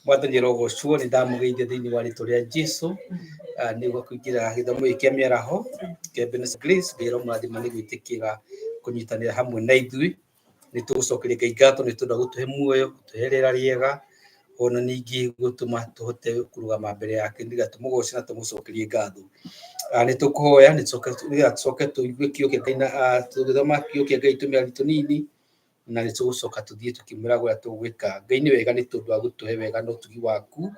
Mwathani arogocwo. Nĩ ndamũgeithia thĩinĩ wa rĩtwa rĩa Jesu, nĩguo kũingĩra gĩthomo gĩkĩ kĩa mĩaraho kĩa Ebenezer Grace. Ngai aromũrathima nĩ gwĩtĩkĩra kũnyitanĩra hamwe na ithuĩ. Nĩ tũgũcokeria Ngai ngatho nĩ tondũ wa gũtũhe muoyo, gũtũhe rĩera rĩega, ona ningĩ gũtũma tũhote kũrũgama mbere yake nĩgetha tũmũgoce na tũmũcokerie ngatho. Nĩ tũkũhoya nĩgetha tũcoke tũigue kiugo kĩa Ngai na tũgĩthoma kiugo kĩa Ngai tũmĩario tũnini, na nĩ tũgũcoka tũthiĩ tũkĩmwĩraga ũrĩa tũgwĩka. Ngai nĩ wega nĩ tondũ wa gũtũhe wega na ũtugi waku,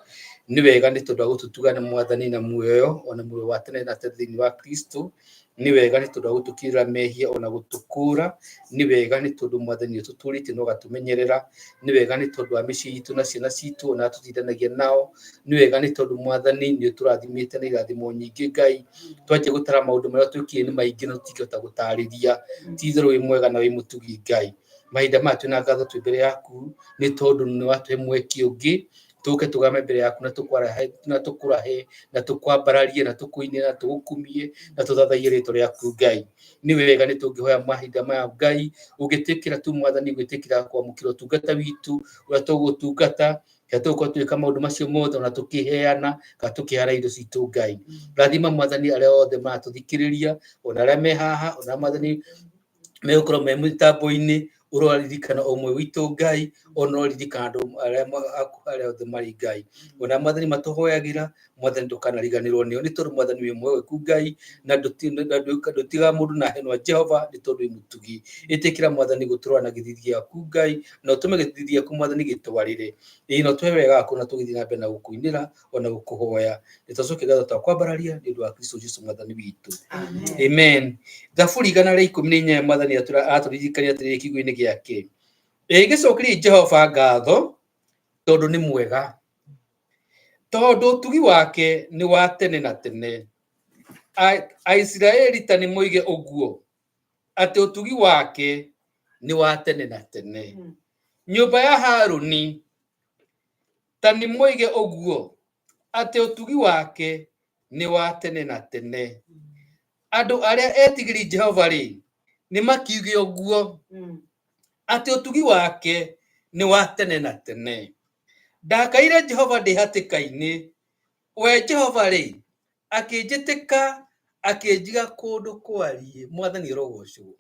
nĩ wega nĩ tondũ wa gũtũtuga na Mwathani na muoyo ona muoyo wa tene na tene thĩinĩ wa Kristo. Nĩ wega nĩ tondũ wa gũtũkirĩra mehia ona gũtũkũra. Nĩ wega nĩ tondũ Mwathani nĩ ũtũtũrĩtie na ũgatũmenyerera. Nĩ wega nĩ tondũ wa mĩciĩ itũ na ciana citũ ona tũtindanagia nao. Nĩ wega nĩ tondũ Mwathani nĩ ũtũrathimĩte na irathimo nyingĩ. Ngai, twanjia gũtara maũndũ marĩa twĩkire nĩ maingĩ na tũtingĩhota gũtarĩria. Ti itherũ wĩ mwega na wĩ mũtugi Ngai. Mahinda maya twĩna ngatho twĩ mbere yaku nĩ tondũ nĩ watũhe mweke ũngĩ tũke tũgame mbere yaku na tũkwarahe na tũkũrahe na tũkwambararie na tũkũinĩre na tũgũkumie na tũthathaiye rĩtwa rĩaku Ngai. Nĩ wega nĩ tũngĩhoya mahinda maya Ngai ũngĩtĩkĩra tu Mwathani gwĩtĩkĩra kwamũkĩra ũtungata witũ ũrĩa tũgũtungata, rĩrĩa tũgũkorwo tũgĩka maũndũ macio mothe ona tũkĩheana kana tũkĩhara indo citũ. Ngai, rathima Mwathani arĩa othe maratũthikĩrĩria, ona arĩa me haha, ona Mwathani megũkorwo me mĩtambo-inĩ. Ũroririkana ũmwe witũ Ngai, ona ũroririkana andũ arĩa arĩa othe marĩ Ngai, ona Mwathani matũhoyagĩra. Mwathani, ndũkanariganĩrwo nĩo nĩ tondũ Mwathani wĩ mweweku Ngai na ndũtigaga mũndũ na henwa Jehova nĩ tondũ wĩ mũtugi. Ĩtĩkĩra Mwathani gũtũrora na gĩthithi gĩaku Ngai, na ũtũme gĩthithi gĩaku Mwathani gĩtwarĩre, ĩĩ, na ũtũhe wega waku na tũgĩthiĩ na mbere na gũkũinĩra ona gũkũhoya. Nĩ twacokia ngatho twakwambararia nĩ ũndũ wa Kristo Jesu Mwathani witũ. Amen. Thaburi 118, Mwathani atũririkania atĩrĩrĩ kiugo-inĩ gĩake: "Ĩ gĩcokerie Jehova ngatho tondũ nĩ mwega, tondũ ũtugi wake nĩ wa tene na tene." Aisiraeli ta nĩ moige ũguo, atĩ ũtugi wake nĩ wa tene na tene. Nyũmba ya Haruni ta nĩ moige ũguo, atĩ ũtugi wake nĩ wa tene na tene. Andũ arĩa etigĩri Jehova-rĩ, nĩ makiuge ũguo, atĩ ũtugi wake nĩ wa tene na tene. Ndakaire Jehova ndĩ hatĩka-inĩ, we Jehova-rĩ, akĩnjĩtĩka akĩnjiga kũndũ kwariĩ. Mwathani arogocwo.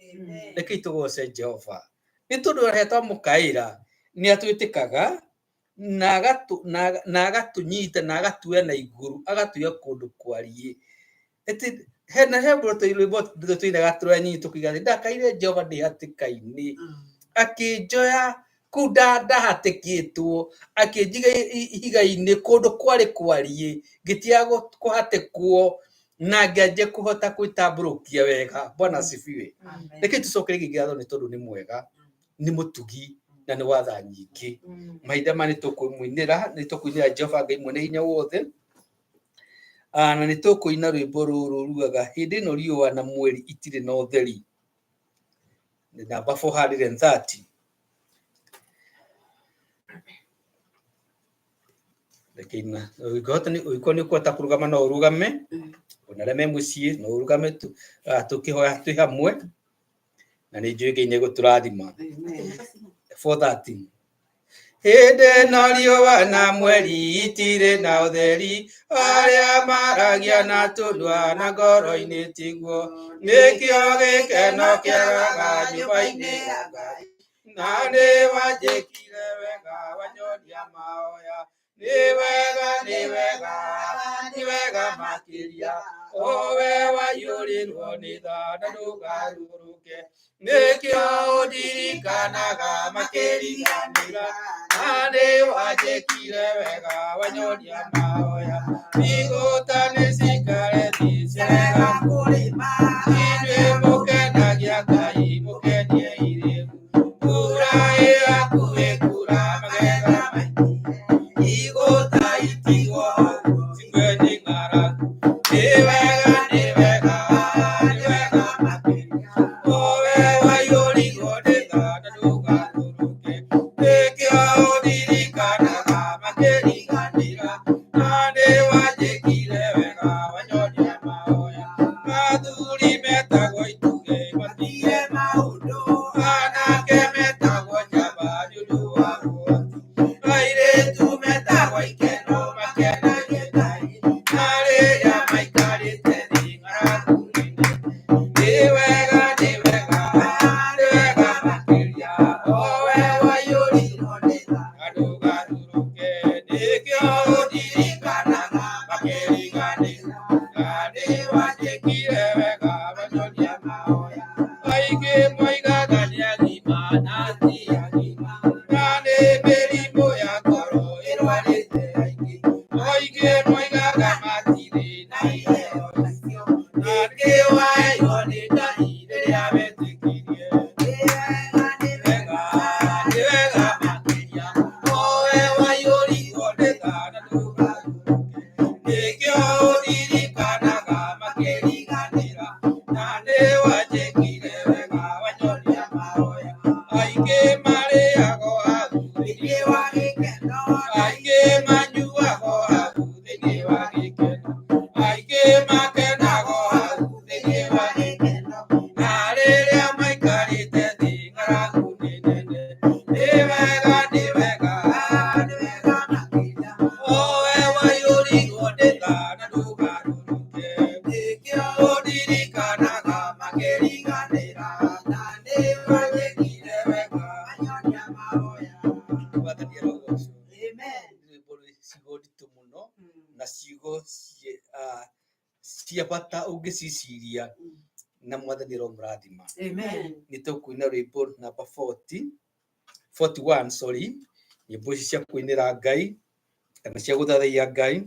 Rekei tũgoce Jehova nĩ tondũ rĩrĩa twamũkaĩra nĩ atwĩtĩkaga na agatũnyita na agatuoya na igũrũ, agatuoya kũndũ kwariĩ. Ĩtĩ hena he rwĩmbo tũinaga tũrĩ anyinyi tũkiuga atĩ ndakaire Jehova ndĩ hatĩka-inĩ, akĩnjoya kũu ndahatĩkĩtwo, akĩnjiga ihiga-inĩ kũndũ kwarĩ kwariĩ, ngĩtiga kũhatĩkwo na ngĩanjia kũhota gwĩtambũrũkia wega. Bwana asifiwe. Reke tũcokerie ngatho nĩ tondũ nĩ mwega, nĩ mũtugi na nĩ wa tha nyingĩ. Mahinda maya nĩ tũkũmũinĩra, nĩ tũkũinĩra Jehova Ngai mwene hinya wothe. Na nĩ tũkũina rwĩmbo rũrũ rugaga "Hĩndĩ ĩno riũa na mweri itirĩ na ũtheri", nĩ namba 430. Reke ina, ũngĩhota ũngĩkorwo nĩ ũkũhota kũrũgama no ũrũgame, ona arĩa me mũciĩ no ũrũgame tũkĩhoya twĩ hamwe, na nĩ njũĩ Ngai nĩ egũtũrathima. 430. Hĩndĩ ĩno riũa na mweri itirĩ na ũtheri, arĩa maragia na tũnua na ngoro-inĩ tiguo, nĩkĩo gĩkeno kĩagaga nyũmba-inĩ ya Ngai. Na nĩ wanjĩkire wega wanyonia mahoya, nĩ wega, nĩ wega, nĩ wega makĩria, owe waiyũrirwo nĩ tha na ndũgarũrũke, nĩkĩo ũndirikanaga makĩriganĩra. Na nĩ wanjĩkire wega wanyonia mahoya, igũta nĩ cikare thĩ ciarega kũrĩma, inyuĩ mũkenagia Ngai mũkenie irĩmu, mbura ĩhakuhĩ kura magetha maingĩhe, igũta itigwo ũguo cikue nĩ ng'aragu. Nĩ wega, nĩ wega, nĩ wega makĩria, owe waiyũrirwo nĩ tha na ndũgarũrũke, nĩkĩo ũndirikanaga makĩriganĩra. Na nĩ wanjĩkire wega wanyonia mahoya, athuri metagwo itugĩ matige maũndũ, anake metagwo njamba nĩ ũndũ wa ũhoti, airĩtu metagwo Marĩagwo ikeno makenagie Ngai, na rĩrĩa maikarĩte thĩ ng'aragu nĩ nene. Nĩ wega, nĩ wega, nĩ wega makĩria, o we waiyũrirwo nĩ tha na ndũgarũrũke. Nĩkĩo ũndirikanaga makĩriganĩra, na nĩ wanjĩkire wega wanyonia mahoya. Aingĩ moigaga nĩ agima na ti agima, na nĩ mĩrimũ ya ngoro ĩrwarĩte aingĩ. Aingĩ moigaga matirĩ na iheo icio, na nĩ waheirwo nĩ Ngai rĩrĩa wetĩkirie. Nĩ wega, nĩ wega, nĩ wega makĩria, o we waiyũrirwo nĩ tha na ndũgarũrũke. Nĩkĩo ũndirikanaga makĩriganĩra, na nĩ wanjĩkire wega wanyonia mahoya. Aingĩ marĩagwo hau thĩinĩ wa gĩkeno, aingĩ manyuagwo hau thĩinĩ wa gĩkeno, aingĩ makenagwo hau thĩinĩ wa gĩkeno, na rĩrĩa maikarĩte thĩ ng'aragu nĩ nene. Nĩ wega, nĩ wega, nĩ wega makĩria, o we waiyũrirwo nĩ tha na ndũgarũrũke. Nĩkĩo ũndirikanaga makĩriganĩra, na nĩ wanjĩkire wega wanyonia mahoya. Mwathani arogocwo. Amen. Rwĩmbo rwĩ ciugo nditũ mũno na ciugo cia bata ũngĩciciria na mwathani aromũrathima. Amen. Nĩ tũkũina rwĩmbo namba 40, 41, sorry, nyĩmbo ici cia kũinĩra Ngai kana cia gũthathaiya Ngai,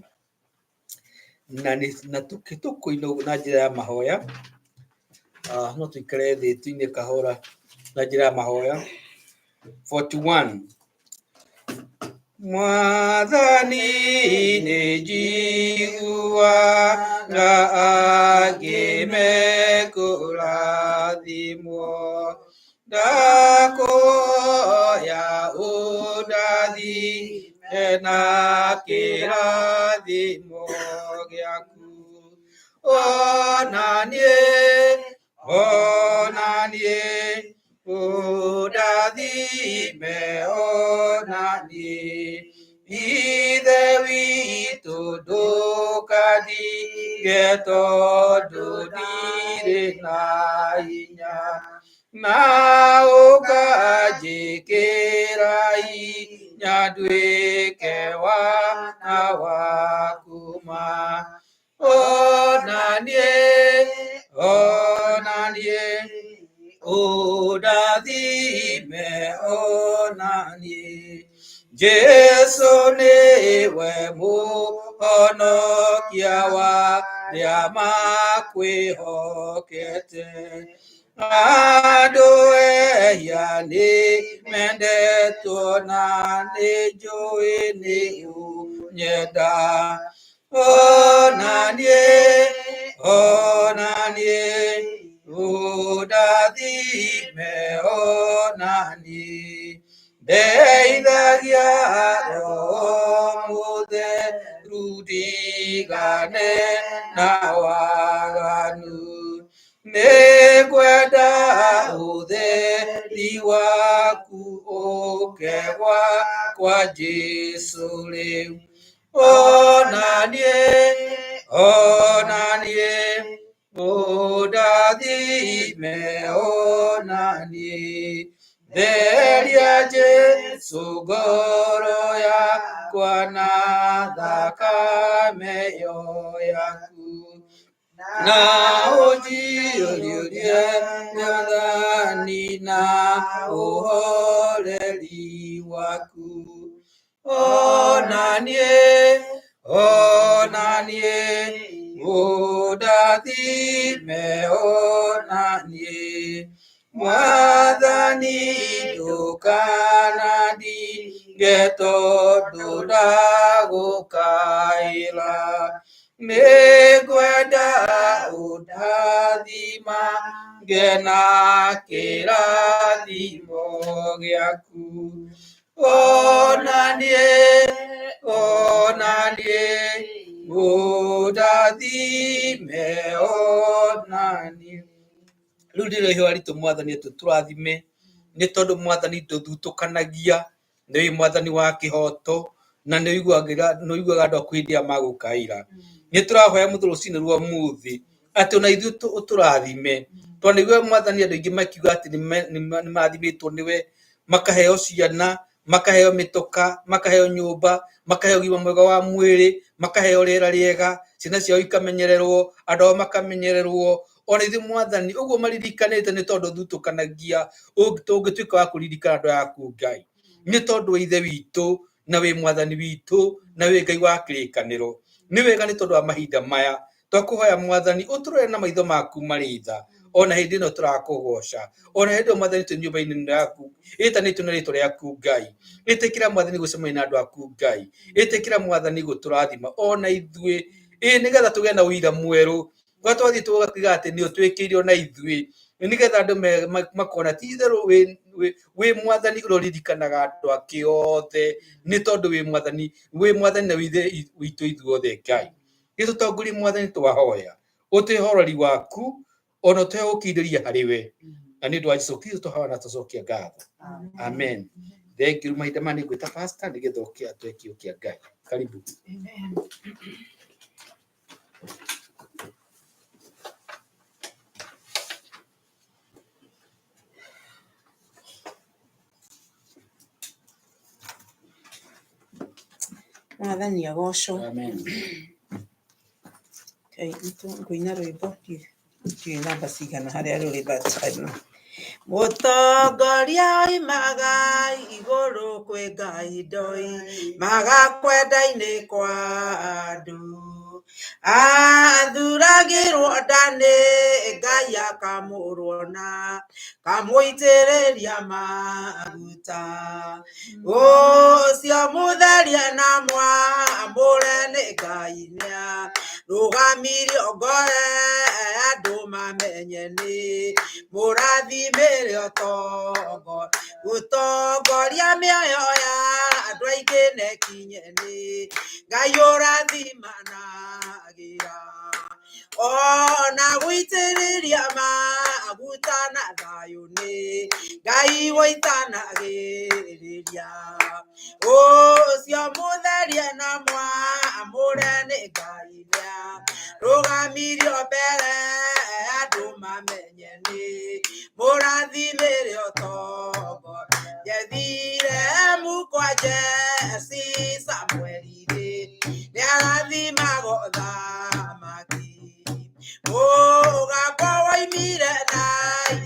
na nĩ na tũkũina ũguo na njĩra ya mahoya. No tũikare thĩ tũine kahora na njĩra ya mahoya. 41. Mwathani nĩ njiguaga angĩ mekũrathimwo, ndakũhoya ũndathime na kĩrathimo gĩaku. Ona niĩ, ona niĩ, ũndathime ona niĩ. Ithe witũ ndũkandige tondũ ndirĩ na hinya, na ũkanjĩkĩra hinya nduĩke wana waku ma. Ona niĩ, ona niĩ, ũndathime ona niĩ. Jesũ nĩwe mũhonokia wa arĩa makwĩhokete. Andũ ehia nĩ mendetwo na nĩ njũĩ nĩ ũnyenda. Ona niĩ, ona niĩ, ũndathime ona niĩ. Ndeithagia Roho Mũtheru ndigane na waganu. Nĩngwenda ũtheri waku ũke gwakwa Jesũ rĩu. Ona niĩ, ona niĩ, ũndathime ona niĩ. Theria Jesũ ngoro yakwa na thakame ĩyo yaku. Na ũnjiyũrie Mwathani na ũhoreri waku. Ona niĩ, ona niĩ, ũndathime ona niĩ. Mwathani ndũkanandige tondũ ndagũkaĩra. Nĩngwenda ũndathimage na kĩrathimo gĩaku. Ona niĩ, ona niĩ, ũndathime ona niĩ. Rĩu ndĩrĩ ihũa ritũ mwathani atũtũrathime nĩ tondũ mwathani ndũthutũkanagia, nĩ wĩ mwathani wa kĩhoto, Na nĩ ũiguaga andũ aku hĩndĩ ĩrĩa magũkaĩra. Nĩ tũrahoya mũthĩ rũcinĩ rwa ũmũthĩ atĩ ona ithuĩ ũtũrathime. Twanaigua Mwathani andũ aingĩ makiuga atĩ nĩ marathimĩtwo nĩwe, makaheo ciana, makaheo mĩtoka, makaheo nyũmba, makaheo ũgima mwega wa mwĩrĩ, makaheo rĩera rĩega, ciana ciao ikamenyererwo, andũ ao makamenyererwo. Ona ithuĩ Mwathani ũguo maririkanĩte nĩ tondũ ũthutũkanagia tũngĩtuĩka wa kũririkana andũ aku Ngai. Nĩ tondũ wĩ Ithe witũ na wĩ Mwathani witũ na wĩ Ngai wa kĩrĩkanĩro. Nĩ wega nĩ tondũ wa mahinda maya twakũhoya Mwathani ũtũrore na maitho maku marĩ tha ona hĩndĩ ĩno tũrakũgoca, ona hĩndĩ ĩyo Mwathani twĩ nyũmba-inĩ ĩno yaku ĩtanĩtio na rĩtwa rĩaku Ngai. Ĩtĩkĩra Mwathani gũcemania na andũ aku Ngai, ĩtĩkĩra Mwathani gũtũrathima ona ithuĩ, ĩ nĩgetha tũgĩe na ũira mwerũ kwa twathiĩ tũgatiga atĩ nĩ ũtwĩkĩire ona ithuĩ, nĩgetha andũ makona ti itherũ wĩ Mwathani ũrĩa ũririkanaga andũ ake othe, nĩ tondũ wĩ Mwathani, wĩ Mwathani na wĩ Ithe witũ ithuothe Ngai. Gĩtũtongorie Mwathani twahoya, ũtũhe ũrori waku ona ũtũhe gũkindĩria harĩ we, na nĩ ũndũ wa Jesũ Kristo twahoya na tũcokia ngatho, amen. Thank you. Mahinda maya nĩ ngwĩta pastor nĩgetha ũke atũhe kiugo kĩa Ngai. Karibu. Amen. Mwathani agocwo. Amen. Okay, ngũina rwĩmbo ndiũĩ namba cigana harĩa rũrĩ but I don't know. Mũtongoria oimaga igũrũ kwĩ Ngai ndoimaga kwenda-inĩ kwa andũ. Athuragĩrwo nda nĩ Ngai akamũrwo na kamũitĩrĩria maguta. Ũcio mũtherie na mwamũre nĩ Ngai nĩarũgamirio ngoro andũ mamenye nĩ mũrathimĩre ũtongoria mĩoyo ya andũ aingĩ na ĩkinye nĩ Ngai ũrathimanagĩra. Ona gũitĩrĩria maguta na thayũ nĩ Ngai wũitanagĩrĩria. Ũcio mũtherie na mwamũre nĩ Ngai nĩarũgamirio mbere andũ mamenye nĩ mũrathimĩre ũtongoria. Bethilehemu kwa Jesi Samueli rĩ nĩarathimaga ũthamaki. Mũgambo woimire na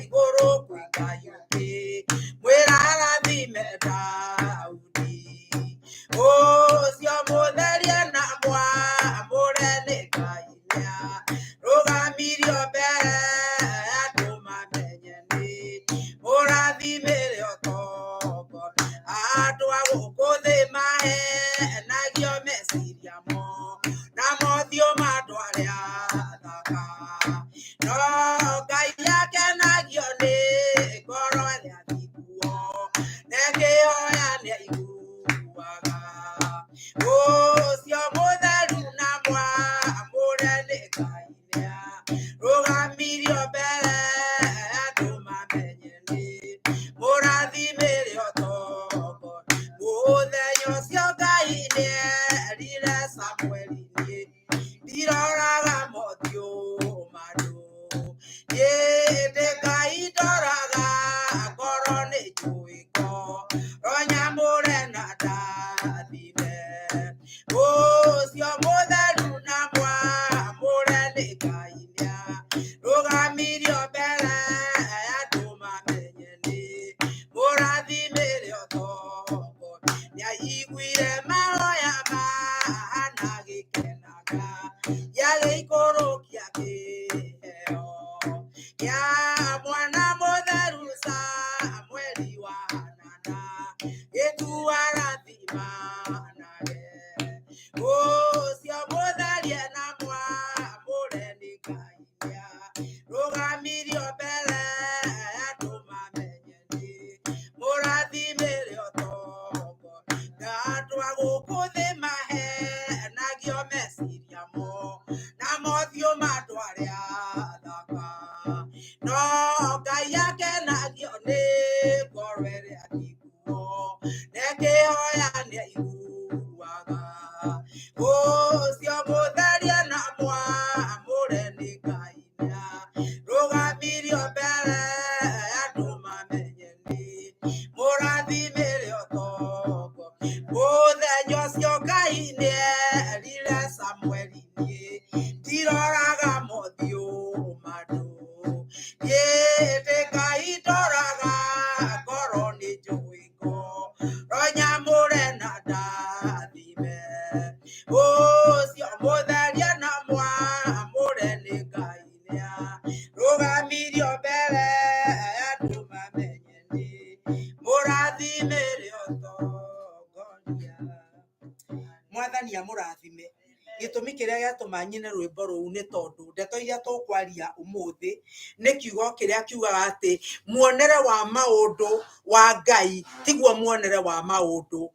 igũrũ kwĩ Ngai ũngĩ mwĩra arathime Daudi. Ũcio mũtherie na mwamũre nĩ Ngai nĩarũgamirio mbere andũ mamenye nĩ mũrathimĩre ũtongoria. Andũ a gũkũ thĩ mahenagio meciria mo na mothiũ ma andũ arĩa athaka. No Ngai akenagio nĩ ngoro ĩrĩa thingu na ĩkĩhoya nĩaiguaga. Ũcio mũtheru na mwamũre nĩ Ngai nĩarũgamirio mbere andũ mamenye nĩ mũrathimĩre ũtongoria. Mũthenya ũcio Ngai nĩerire Samueli niĩ ndiroraga mothiũ ma andũ. Niĩ ndĩ Ngai ndoraga ngoro nĩ njũĩ ngoro nyamũre na ndathime. Ũcio mũtheru na mwamũre nĩ Ngai nĩarũgamirio mbere andũ mamenye nĩ mũrathimĩre ũtongoria. Nĩaiguire mahoya ma Ũcio Ngai nĩerire Samueli niĩ ndiroraga mothiũ ma andũ. Niĩ ndĩ Ngai ndoraga ngoro, nĩ njũĩ ngoro nyamũre na ndathime. Ũcio mũtherie na mwamũre nĩ Ngai nĩarũgamirio mbere ya andũ mamenye nĩ mũrathimĩre ũtongoria. Mwathani amũrathime. Gĩtũmi kĩrĩa gĩatũma nyine rwĩmbo rũu nĩ tondũ ndeto iria tũkwaria ũmũthĩ nĩ kiugo kĩrĩa kiugaga atĩ muonere wa maũndũ wa Ngai tiguo muonere wa maũndũ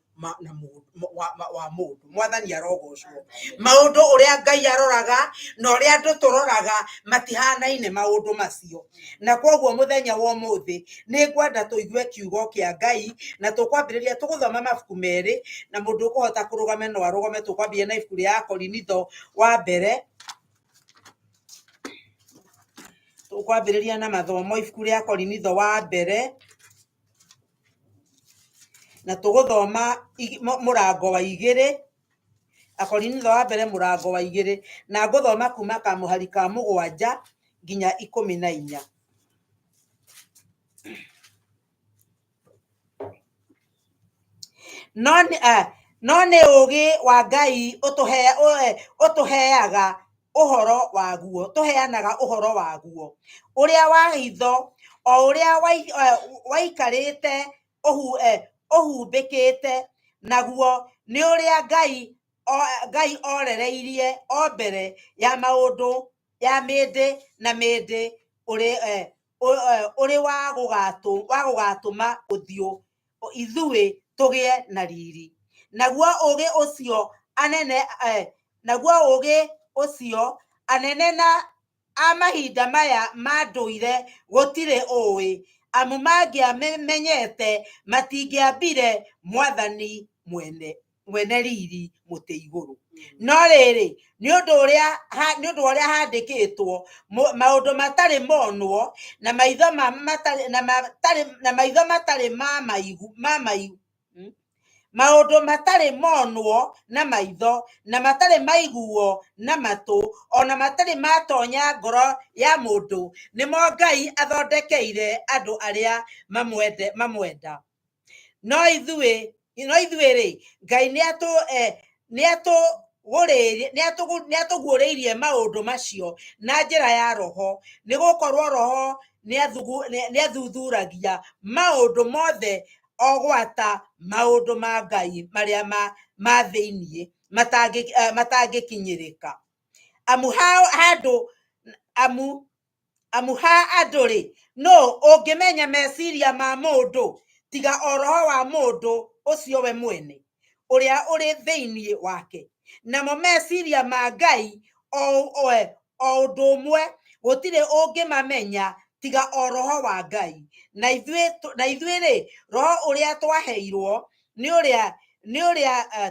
wa mũndũ. Mwathani arogocwo. Maũndũ ũrĩa Ngai aroraga na ũrĩa andũ tũroraga matihanaine maũndũ macio. Na koguo mũthenya wa ũmũthĩ nĩ ngwenda tũigue kiugo kĩa Ngai, na tũkwambĩrĩria tũgũthoma mabuku merĩ, na mũndũ ũkũhota kũrũgame no arũgame. Tũkwambĩrĩria na ibuku rĩa Akorinitho wa mbere, tũkwambĩrĩria na mathomo ibuku rĩa Akorinitho wa mbere, na tũgũthoma mũrango wa 2, Akorinitho wa mbere mũrango wa 2, na ngũthoma kuma kamũhari ka 7 nginya 14. No nĩ ũũgĩ wa Ngai ũtũheaga ũhoro waguo, tũheanaga ũhoro waguo, ũrĩa wa hitho, o ũrĩa waikarĩte ũhumbĩkĩte, naguo nĩ ũrĩa Ngai orereirie o mbere ya maũndũ ya mĩndĩ na mĩndĩ, ũrĩ wa gũgatũma ũthiũ ithuĩ tũgĩe na riri. Naguo ũũgĩ ũcio anene naguo ũũgĩ ũcio anene na a mahinda maya ma ndũire gũtirĩ ũĩ, amu mangĩamenyete matingĩambire Mwathani mwene riri mũtĩ igũrũ. No rĩrĩ, nĩ ũndũ ũrĩa handĩkĩtwo, maũndũ matarĩ monwo na maitho na maitho matarĩ ma maigu maũndũ matarĩ monwo na maitho, na matarĩ maiguo na matũ, ona matarĩ matonya ngoro ya mũndũ, nĩmo Ngai athondekeire andũ arĩa mamwenda. No ithuĩ rĩ, Ngai nĩatũguũrĩirie maũndũ macio na njĩra ya Roho, nĩ gũkorwo Roho nĩathuthuragia maũndũ mothe, o gwata maũndũ ma Ngai marĩa ma thĩinĩ matangĩkinyĩrĩka. Amu ha handũ amu ha andũ rĩ, nũ ũngĩmenya meciria ma mũndũ tiga o roho wa mũndũ ũcio we mwene ũrĩa ũrĩ thĩinĩ wake? Namo meciria ma Ngai o ũndũ ũmwe gũtirĩ ũngĩmamenya tiga o Roho wa Ngai. Na ithuĩ rĩ, roho ũrĩa twaheirwo nĩ ũrĩa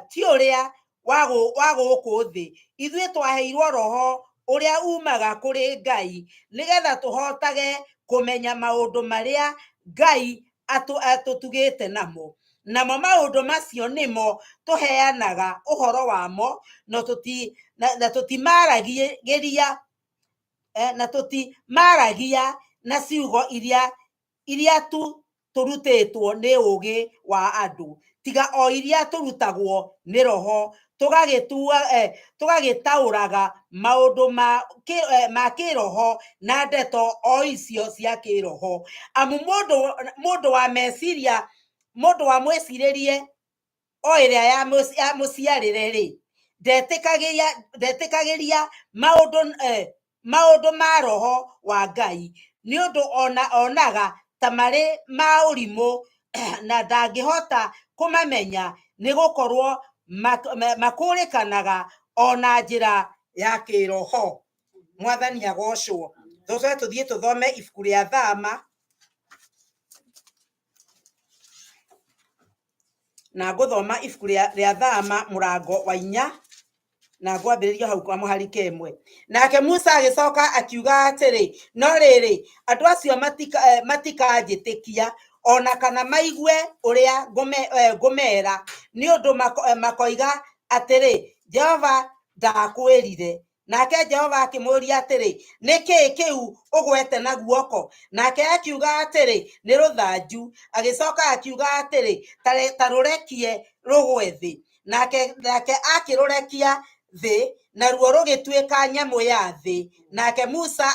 ti ũrĩa wa gũkũ thĩ. Ithuĩ twaheirwo roho ũrĩa umaga kũrĩ Ngai, nĩgetha tũhotage kũmenya maũndũ marĩa Ngai atũtugĩte namo. Namo maũndũ macio nĩmo tũheanaga ũhoro wamo, na tũtimaragĩria na tũtimaragia na ciugo iria tu tũrutĩtwo nĩ ũũgĩ wa andũ, tiga o iria tũrutagwo nĩ Roho, tũgagĩtaũraga maũndũ ma kĩroho na ndeto o icio cia kĩroho. Amu mũndũ wa meciria, mũndũ wa mwĩcirĩrie o ĩrĩa ya mũciarĩre rĩ, ndetĩkagĩria maũndũ ma Roho wa Ngai, nĩ ũndũ onaga ta marĩ ma ũrimũ, na ndangĩhota kũmamenya, nĩ gũkorwo makũũrĩkanaga o na njĩra ya kĩroho. Mwathani agocwo. Tũcoke tũthiĩ tũthome ibuku rĩa Thama, na ngũthoma ibuku rĩa Thama mũrango wa 4, na ngwambĩrĩria hau kwa mũhari 1. Nake Musa agĩcoka akiuga atĩrĩ, "No rĩrĩ, andũ acio matikanjĩtĩkia, Ona kana maigue ũrĩa ngũmeera, nĩ ũndũ makoiga atĩrĩ, 'Jehova ndakwĩrire.' Nake Jehova akĩmũũria atĩrĩ, 'Nĩ kĩĩ kĩu ũgwete na guoko?' Nake akiuga atĩrĩ, 'Nĩ rũthanju.' Agĩcoka akiuga atĩrĩ, 'Ta rũrekie rũgwe thĩ.' Nake akĩrũrekia thĩ, naruo rũgĩtuĩka nyamũ ya thĩ. Nake Musa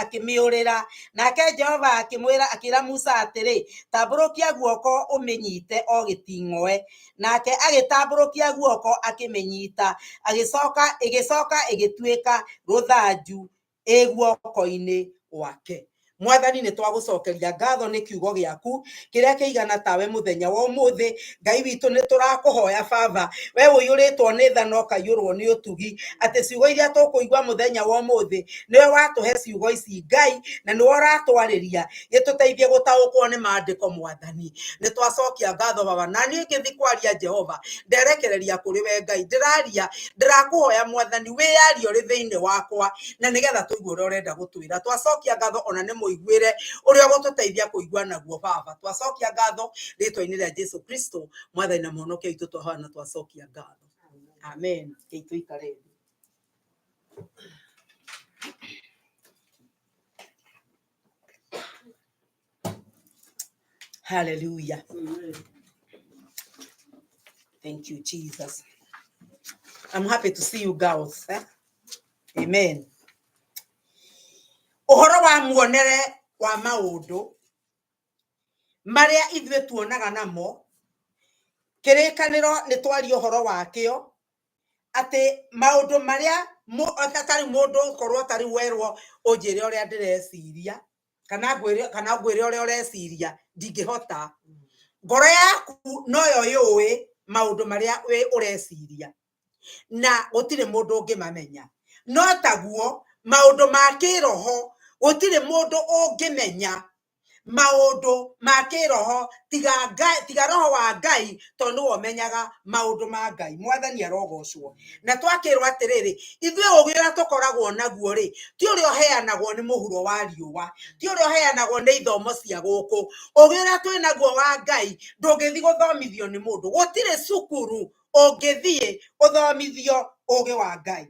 akĩmĩũrĩra. Nake Jehova akĩra Musa atĩrĩ, 'Tambũrũkia guoko ũmĩnyiite o gĩting'oe.' Nake agĩtambũrũkia guoko akĩmĩnyiita, ĩgĩcooka ĩgĩtuĩka rũthanju ĩ guoko-inĩ gwake. Mwathani, nĩ twagũcokeria ngatho nĩ kiugo gĩaku kĩrĩa kĩigana tawe mũthenya wa ũmũthĩ. Ngai witũ, nĩ tũrakũhoya Baba, we ũiyũrĩtwo nĩ tha na ũkaiyũrwo nĩ ũtugi, atĩ ciugo iria tũkũigua mũthenya wa ũmũthĩ, nĩwe watũhe ciugo ici Ngai, na nĩwe ũratwarĩria, gĩtũteithie gũtaũkwo nĩ maandĩko. Mwathani, nĩ twacokia ngatho Baba. Na niĩ ngĩthi kwaria, Jehova, nderekereria kũrĩ we Ngai. Ndĩraria, ndĩrakũhoya Mwathani, wĩyarie ũrĩ thĩinĩ wakwa, na nĩgetha tũigue ũrĩa ũrenda gũtwĩra. Twacokia ngatho ona nĩ mũiguĩre ũrĩa ũgũtũteithia kũigua naguo Baba. Twacokia ngatho rĩtwa-inĩ rĩa Jesu Kristo, Mwathani na Mũhonokia witũ, twahoya na twacokia ngatho, amen. Kei tũikare thĩ. Hallelujah. Thank you, Jesus. I'm happy to see you girls, eh? Amen. Ũhoro wa muonere wa maũndũ marĩa ithuĩ tuonaga namo, Kĩrĩkanĩro nĩ twaria ũhoro wakĩo, atĩ maũndũ marĩa ta rĩu mũndũ ũkorwo ta rĩu werwo ũnjĩre ũrĩa ndĩreciria, kana ngwĩre ũrĩa ũreciria, ndingĩhota. Ngoro yaku noyo yũĩ maũndũ marĩa wĩ ũreciria, na gũtirĩ mũndũ ũngĩmamenya. No taguo maũndũ ma kĩroho, gũtirĩ mũndũ ũngĩmenya maũndũ ma kĩroho tiga Ngai, tiga Roho wa Ngai, tondũ nĩwe ũmenyaga maũndũ ma Ngai. Mwathani arogocwo. Na twakĩrwo atĩrĩrĩ, ithuĩ ũgĩ ũrĩa tũkoragwo naguo rĩ, ti ũrĩa ũheanagwo nĩ mũhuro wa riũa, ti ũrĩa ũheanagwo nĩ ithomo cia gũkũ. Ũgĩ ũrĩa twĩ naguo wa Ngai ndũngĩthiĩ gũthomithio nĩ mũndũ. Gũtirĩ cukuru ũngĩthiĩ ũthomithio ũgĩ wa Ngai,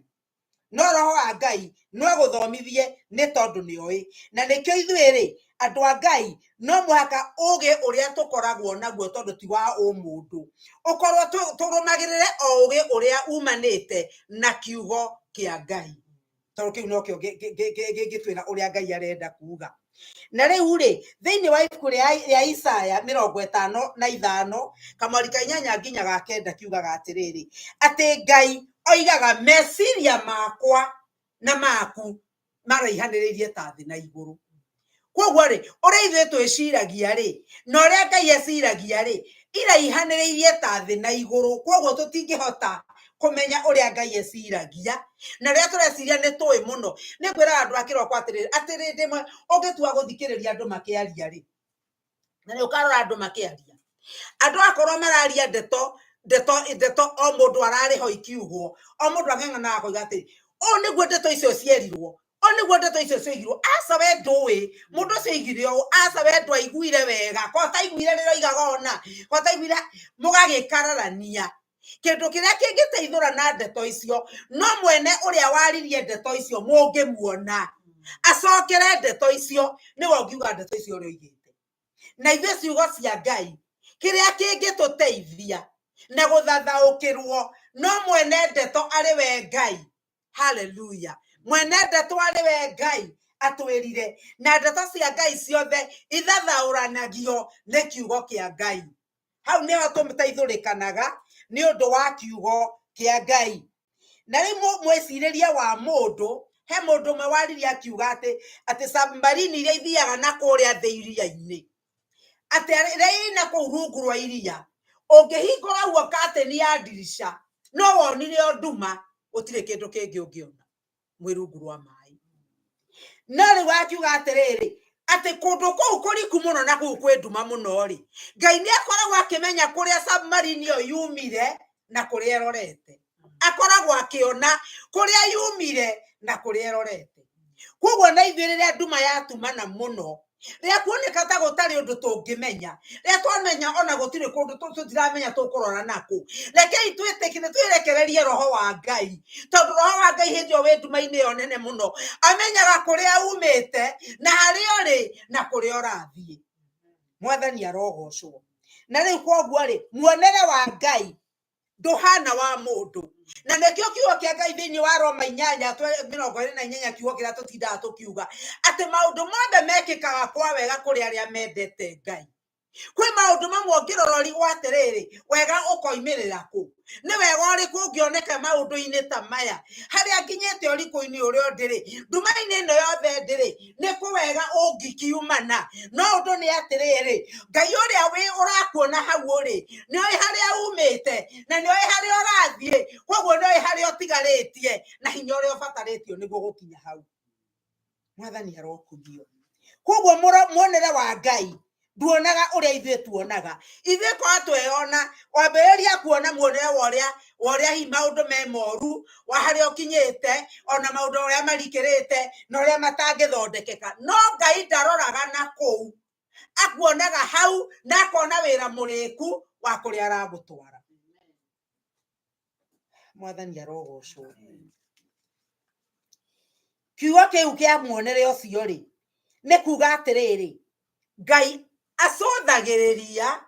no Roho wa Ngai no agũthomithie, nĩ tondũ nĩ oĩ. Na nĩkĩo ithuĩ rĩ, andũ a Ngai, no mũhaka ũgĩ ũrĩa tũkoragwo naguo, tondũ ti wa ũmũndũ, ũkorwo tũrũmagĩrĩre o ũgĩ ũrĩa umanĩte na kiugo kĩa Ngai, tondũ kĩu nokĩo gĩngĩtwĩra ũrĩa Ngai arenda kuga. Na rĩu rĩ, thĩinĩ wa ibuku rĩa Isaya 55 kamwari ka 8 nginya ga 9, kiugaga atĩrĩrĩ, atĩ Ngai oigaga, "Meciria makwa na maku maraihanĩrĩirie ta thĩ na igũrũ." Koguo rĩ, ũrĩa ithuĩ twĩciragia rĩ, na ũrĩa Ngai eciragia rĩ, iraihanĩrĩirie ta thĩ na igũrũ. Koguo tũtingĩhota kũmenya ũrĩa Ngai eciragia, na rĩrĩa tũreciria nĩ tũĩ mũno. Nĩ ngwĩraga andũ a kĩroko atĩrĩrĩ, atĩ rĩndĩ ĩmwe ũngĩtua gũthikĩrĩria andũ makĩaria rĩ, na nĩ ũkarora andũ makĩaria, andũ akorwo mararia ndeto ndeto ndeto, o mũndũ ararĩho ikiugwo, o mũndũ ang'ang'anaga akoiga atĩ ũũ nĩguo ndeto icio cierirwo, ũũ nĩguo ndeto icio cioigirwo. Aca, we ndũĩ mũndũ ũcio oigire ũũ. Aca, we ndwaiguire wega, ko taiguire rĩrĩa oigaga ũna, ko taiguire. Mũgagĩkararania kĩndũ kĩrĩa kĩngĩteithũra na ndeto icio. No mwene ũrĩa waririe ndeto icio, mũngĩmuona acokere ndeto icio, nĩwe ũngiuga ndeto icio ũrĩa oigĩte. Na ithuĩ ciugo cia Ngai, kĩrĩa kĩngĩtũteithia na gũthathaũkĩrwo no mwene ndeto arĩ we Ngai. Haleluya! Mwene ndeto arĩ we Ngai atwĩrire, na ndeto cia Ngai ciothe ithathaũranagio nĩ kiugo kĩa Ngai. Hau nĩho tũteithũrĩkanaga nĩ ũndũ wa kiugo kĩa Ngai. Na rĩu mwĩcirĩrie wa mũndũ, he mũndũ ũmwe waririe akiuga atĩ submarine iria ithiaga na kũrĩa thĩ iria-inĩ, atĩ ĩrĩa ĩna kũu rungu rwa iria, ũngĩhingũra guo kateni ya ndirica, no wonire o nduma, gũtirĩ kĩndũ kĩngĩ ũngĩona mwĩ rungu rwa maĩ. No rĩu akiuga atĩrĩrĩ, atĩ kũndũ kũu kũriku mũno na kũu kwĩ nduma mũno rĩ, Ngai nĩ akoragwo akĩmenya kũrĩa submarine ĩyo yumire na kũrĩa ĩrorete. Akoragwo akĩona kũrĩa yumire na kũrĩa ĩrorete. Koguo na ithuĩ rĩrĩa nduma yatumana mũno, Rĩrĩa kuoneka ta gũtarĩ ũndũ tũngĩmenya, rĩrĩa twamenya ona gũtirĩ kũndũ tũtiramenya tũkũrora nakũ, rekei twĩtĩkĩre, twĩrekererie roho wa Ngai, tondũ roho wa Ngai hĩndĩ ĩyo wĩ nduma-inĩ ĩyo nene mũno amenyaga kũrĩa umĩte na harĩa ũrĩ na kũrĩa ũrathiĩ. Mwathani arogocwo. Na rĩu koguo rĩ, muonere wa Ngai ndũhana wa mũndũ, na nĩkĩo kiugo kĩa Ngai thĩinĩ wa Roma 8:28, kiugo kĩrĩa tũtindaga tũkiuga atĩ maũndũ mothe mekĩkaga kwa wega kũrĩ arĩa mendete Ngai. Kwĩ maũndũ mamwe ũngĩrora ũrigwo atĩrĩrĩ, wega ũkoimĩrĩra kũ? Nĩ wega ũrĩkũ ũngĩoneka maũndũ-inĩ ta maya? Harĩa nginyĩte ũrikũ-inĩ ũrĩa ndĩrĩ, nduma-inĩ ĩno yothe ndĩrĩ, nĩ kũ wega ũngĩkiumana? No ũndũ nĩ atĩrĩrĩ, Ngai ũrĩa wĩ ũrakuona hau ũrĩ, nĩ oĩ harĩa umĩte na nĩ oĩ harĩa ũrathiĩ, koguo nĩ oĩ harĩa ũtigarĩtie na hinya ũrĩa ũbatarĩtio nĩguo gũkinya hau. Mwathani arokumio. Koguo muonere wa Ngai nduonaga ũrĩa ithuĩ tuonaga. Ithuĩ kwa tweyona, wambĩrĩria kuona muonere wa ũrĩa hihi maũndũ me moru, wa harĩa ũkinyĩte, ona maũndũ ũrĩa marikĩrĩte na ũrĩa matangĩthondekeka. No Ngai ndaroraga na kũu, akuonaga hau na akona wĩra mũrĩku wa kũrĩa aragũtwara. Mwathani arogocwo. Kiugo kĩu kĩa muonere ũcio rĩ, nĩ kuga atĩrĩrĩ, Ngai acũthagĩrĩria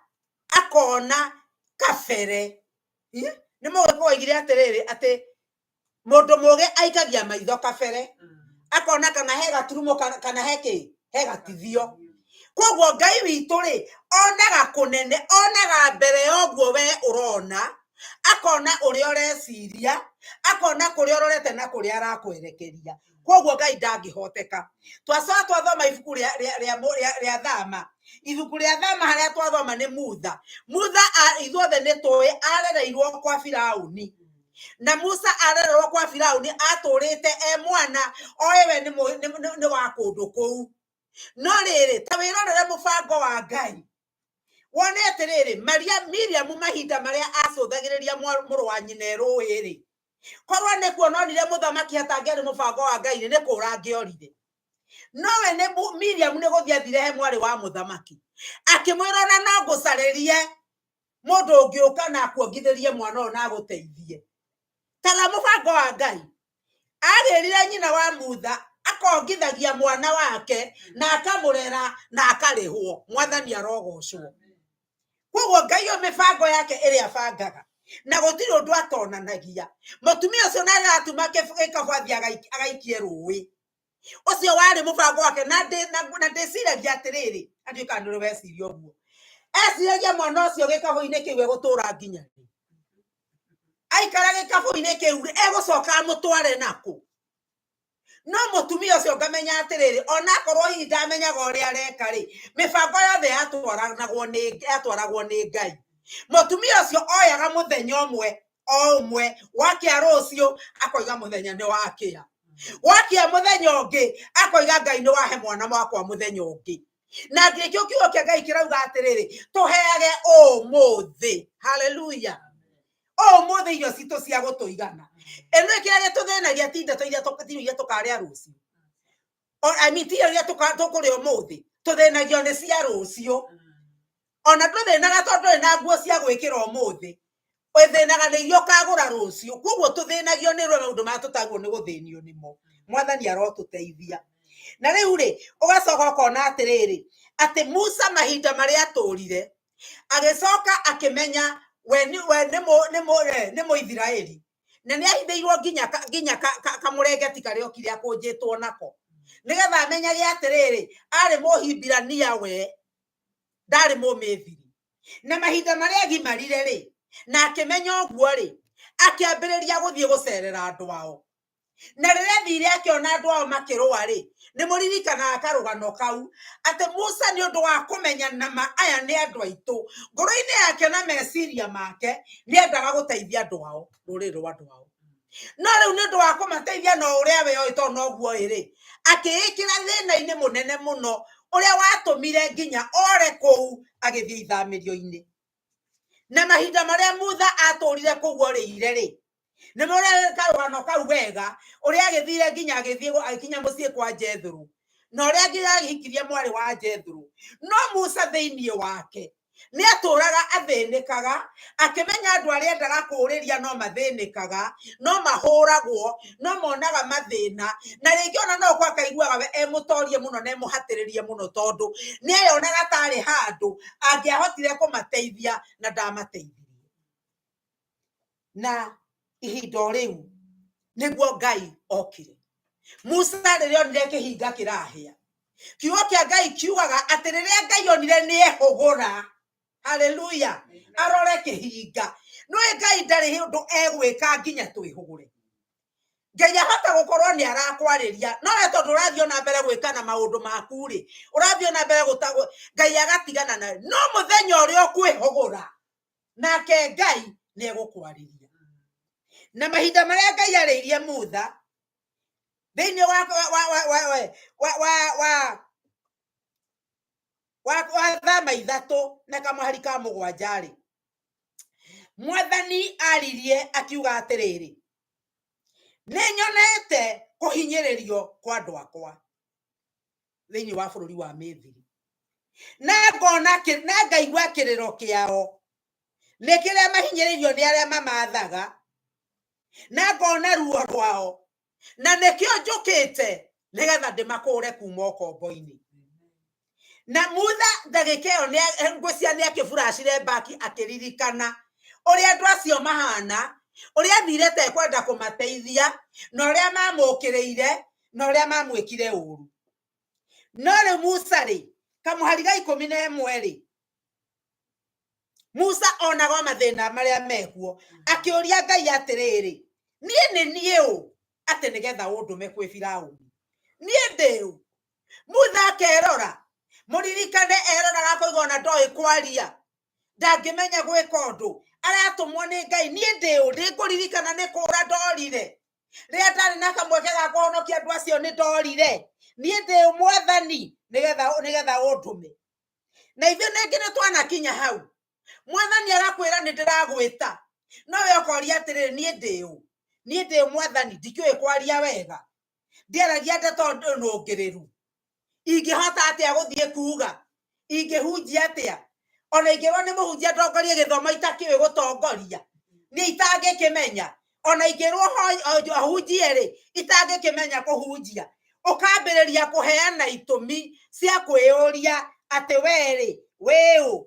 akona kabere. Nĩ mũgĩ oigire atĩrĩrĩ, atĩ mũndũ mũgĩ aikagia maitho kabere, akona kana he gaturumo kana he kĩ, he gatithio. Koguo Ngai witũ rĩ, onaga kũnene, onaga mbere ya ũguo we ũrona, akona ũrĩa ũreciria, akona kũrĩa ũrorete na kũrĩa arakwerekeria. Koguo Ngai ndangĩhoteka. Twacoka twathoma ibuku rĩa Thama, ibuku rĩa Thama harĩa twathoma nĩ Mutha. Mutha ithuothe nĩ tũĩ arereirwo kwa Firauni. Na Musa arererwo kwa Firauni atũrĩte e mwana, oĩ we nĩ wa kũndũ kũu. No rĩrĩ, ta wĩrorere mũbango wa Ngai. Wone atĩrĩrĩ, Maria Miriamu mahinda marĩa acũthagĩrĩria mũrũ wa nyina rũĩ rĩ, korwo nĩ kuona onire mũthamaki hatangĩarĩ mũbango wa Ngai rĩ, nĩ kũra angĩorire. No we nĩ Miriamu nĩ gũthiĩ athire he mwarĩ wa mũthamaki, akĩmwĩra ona no ngũcarĩrie mũndũ ũngĩũka na akuongithĩrie mwana ũyũ na agũteithie. Tara mũbango wa Ngai. Agĩrire nyina wa Mutha akongithagia mwana wake na akamũrera na akarĩhwo. Mwathani arogocwo. Koguo Ngai o mĩbango yake ĩrĩa abangaga, na gũtirĩ ũndũ atonanagia. Mũtumia ũcio na aratuma gĩkabũ athiĩ agaikie rũĩ. Ũcio warĩ mũbango wake, na ndĩciragia atĩrĩrĩ, na ndiũĩ kana nĩ ũrĩ weciria ũguo. Eciragia mwana ũcio gĩkabũ-inĩ kĩu egũtũra nginya rĩ. Aikara gĩkabũ-inĩ kĩu rĩ, egũcoka amũtware nakũ? No mũtumia ũcio ngamenya atĩrĩrĩ, onakorwo hihi ndamenyaga ũrĩa areka rĩ, mĩbango yothe yatwaragwo nĩ Ngai. Mũtumia ũcio oyaga mũthenya ũmwe o ũmwe, wakĩa rũciũ akoiga mũthenya nĩ wakĩa, wakĩa mũthenya ũngĩ akoiga Ngai nĩ wahe mwana wakwa mũthenya ũngĩ. Na ngĩkĩo kiugo kĩa Ngai kĩrauga atĩrĩrĩ, tũheage ũmũthĩ. Haleluya. Ũmũthĩ irio citũ cia gũtũigana. Ĩno kĩrĩa gĩtũthĩnagia ti ndeto iria ti iria tũkarĩa rũciũ. I mean, ti iria tũkũrĩa ũmũthĩ, tũthĩnagio nĩ cia rũciũ. Ona ndũthĩnaga tondũ ndũrĩ na nguo cia gwĩkĩra ũmũthĩ, ũthĩnaga nĩ iria ũkagũra rũciũ. Koguo tũthĩnagio nĩ maũndũ marĩa tũtagĩrĩirwo nĩ gũthĩnio nĩmo. Mwathani arotũteithia. Na rĩu rĩ, ũgacoka ũkona atĩrĩrĩ, atĩ Musa mahinda marĩa atũrire, agĩcoka akĩmenya we nĩ Mũithiraeli. Na nĩ ahithĩirwo nginya kamũrengeti karĩa okire akũnjĩtwo nako, nĩgetha amenyage atĩrĩrĩ, arĩ Mũhibirania we, ndarĩ Mũmĩthiri. Na mahinda marĩa agimarire rĩ, na akĩmenya ũguo rĩ, akĩambĩrĩria gũthiĩ gũcerera andũ ao. Na rĩrĩa athire akĩona andũ ao makĩrũa rĩ, nĩ mũririkanaga karũgano kau, atĩ Musa nĩ ũndũ wa kũmenya nama aya nĩ andũ aitũ, ngoro-inĩ yake na meciria make nĩ endaga gũteithia andũ ao, rũrĩrĩ rwa andũ ao. No rĩu nĩ ũndũ wa kũmateithia na ũrĩa we oĩ tondũ noguo oĩ rĩ, akĩĩkĩra thĩna-inĩ mũnene mũno ũrĩa watũmire nginya ore kũu agĩthiĩ ithamĩrio-inĩ. Na mahinda marĩa Mutha atũrire kũu orĩire rĩ, nĩ mũrĩ karũgano kau wega, ũrĩa agĩthire nginya agĩthiĩ agĩkinya mũciĩ kwa Jethro. Na ũrĩa angĩahikirie mwarĩ wa Jethro. No Musa thĩinĩ wake nĩ atũraga athĩnĩkaga, akĩmenya andũ arĩa endaga kũũrĩria no mathĩnĩkaga, no mahũragwo, no monaga mathĩna, na rĩngĩ ona no kwa akaiguaga we emũtorie mũno na emũhatĩrĩrie mũno, tondũ nĩ eyonaga tarĩ handũ angĩahotire kũmateithia na ndamateithirie. Na ihinda o rĩu nĩguo Ngai okire. Musa rĩrĩa onire kĩhinga kĩrahĩa, kiugo kĩa Ngai kiugaga atĩ rĩrĩa Ngai onire nĩ ehũgũra, haleluya, arore kĩhinga. Nĩũĩ Ngai ndarĩ ũndũ egwĩka nginya twĩhũgũre. Ngai ahota gũkorwo nĩ arakwarĩria, no we tondũ ũrathiĩ ona mbere gwĩka na maũndũ maku rĩ, ũrathiĩ ona mbere gũtagwo, Ngai agatigana nawe. No mũthenya ũrĩa ũkwĩhũgũra, nake Ngai nĩ egũkwarĩria. Na mahinda marĩa Ngai arĩirie Mutha thĩinĩ wa thama ithatũ na kamũhari ka mũgwanja rĩ, Mwathani aririe akiuga atĩrĩrĩ, nĩ nyonete kũhinyĩrĩrio kwa andũ akwa thĩinĩ wa bũrũri wa Misiri, na ngona na ngaigua kĩrĩro kĩao nĩ kĩrĩa mahinyĩrĩirio nĩ arĩa mamathaga, na ngona ruo rwao, na nĩkĩo njũkĩte nĩgetha ndĩmakũre kuma ũkombo-inĩ. Na Mutha ndagĩka ĩyo ngwĩciria nĩ akĩburacire mbaki akĩririkana ũrĩa andũ acio mahana, ũrĩa athire ta ekwenda kũmateithia, na ũrĩa mamũkĩrĩire, na ũrĩa mamwĩkire ũru. No rĩu Musa rĩ, kamũhari ga 11 rĩ, Musa onaga o mathĩna marĩa mekuo, akĩũria Ngai atĩrĩrĩ, niĩ nĩ niĩ ũ atĩ nĩgetha ũndũme kwĩ Firaũni? Niĩ ndĩ ũ? Mutha akerora, mũririkane eroraga akoiga ona ndoĩ kwaria, ndangĩmenya gwĩka ũndũ, aratũmwo nĩ Ngai, niĩ ndĩ ũ? Ndĩkũririkana nĩ kũra ndorire rĩrĩa ndarĩ na kamweke ga kũhonokia andũ acio, nĩ ndorire. Niĩ ndĩ ũ, Mwathani, nĩgetha ũndũme? Na ithuĩ ningĩ nĩ twanakinya hau, Mwathani agakwĩra nĩ ndĩragwĩta, no we ũkoria atĩrĩrĩ, niĩ ndĩ ũ? Niĩ ndĩ ũ, Mwathani? Ndikĩũĩ kwaria wega, ndiaragia ndeto nũngĩrĩru, ingĩhota atĩa gũthiĩ kuga? Ingĩhunjia atĩa? Ona ingĩrwo nĩ mũhunjia ndongorie gĩthomo itakĩũĩ gũtongoria, niĩ itangĩkĩmenya. Ona ingĩrwo ahunjie rĩ, itangĩkĩmenya kũhunjia. Ũkambĩrĩria kũheana itũmi cia kwĩyũria atĩ we rĩ, wĩ ũ?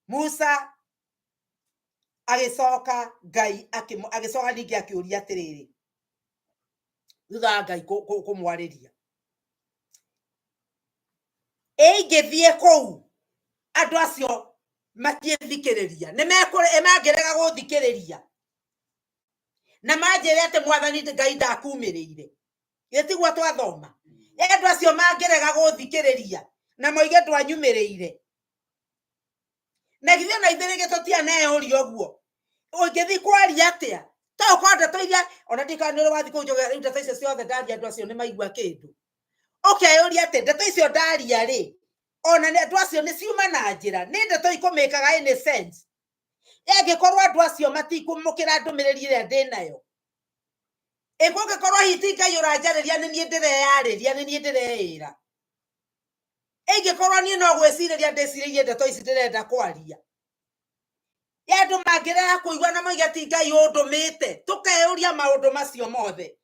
Musa agĩcoka, Ngai agĩcoka ningĩ akĩũria atĩrĩrĩ, thutha wa Ngai kũmwarĩria, ĩ ingĩthiĩ kũu andũ acio matiĩthikĩrĩria, nĩ mangĩrega gũthikĩrĩria na manjĩre atĩ Mwathani Ngai ndakumĩrĩire? Gĩtiguo twathoma? Ĩ andũ acio mangĩrega gũthikĩrĩria na moige ndwanyumĩrĩire? Na githĩ ona ithuĩ rĩngĩ tũtianeyũria ũguo, ũngĩthiĩ kwaria atĩa? To ũkorwo ndeto iria ona ndikana nĩ ũrĩ wathiĩ kũu njoge, rĩu ndeto icio ciothe ndaria andũ acio nĩ maigua kĩndũ? Ũkeyũria atĩ ndeto icio ndaria rĩ, ona nĩ andũ acio nĩ ciuma na njĩra, nĩ ndeto ikũmĩkaga any sense? Angĩkorwo andũ acio matikũmũkĩra ndũmĩrĩri ĩrĩa ndĩnayo, ĩ kũngĩkorwo hihi ti Ngai ũranjarĩria, nĩ niĩ ndĩreyarĩria, nĩ niĩ ndĩreĩra, ingĩkorwo niĩ no gwĩcirĩria ndĩcirĩirie ndeto ici ndĩrenda kwaria, ya andũ mangĩrega kũigua na moige ti Ngai ũndũmĩte? Tũkeyũria maũndũ macio mothe.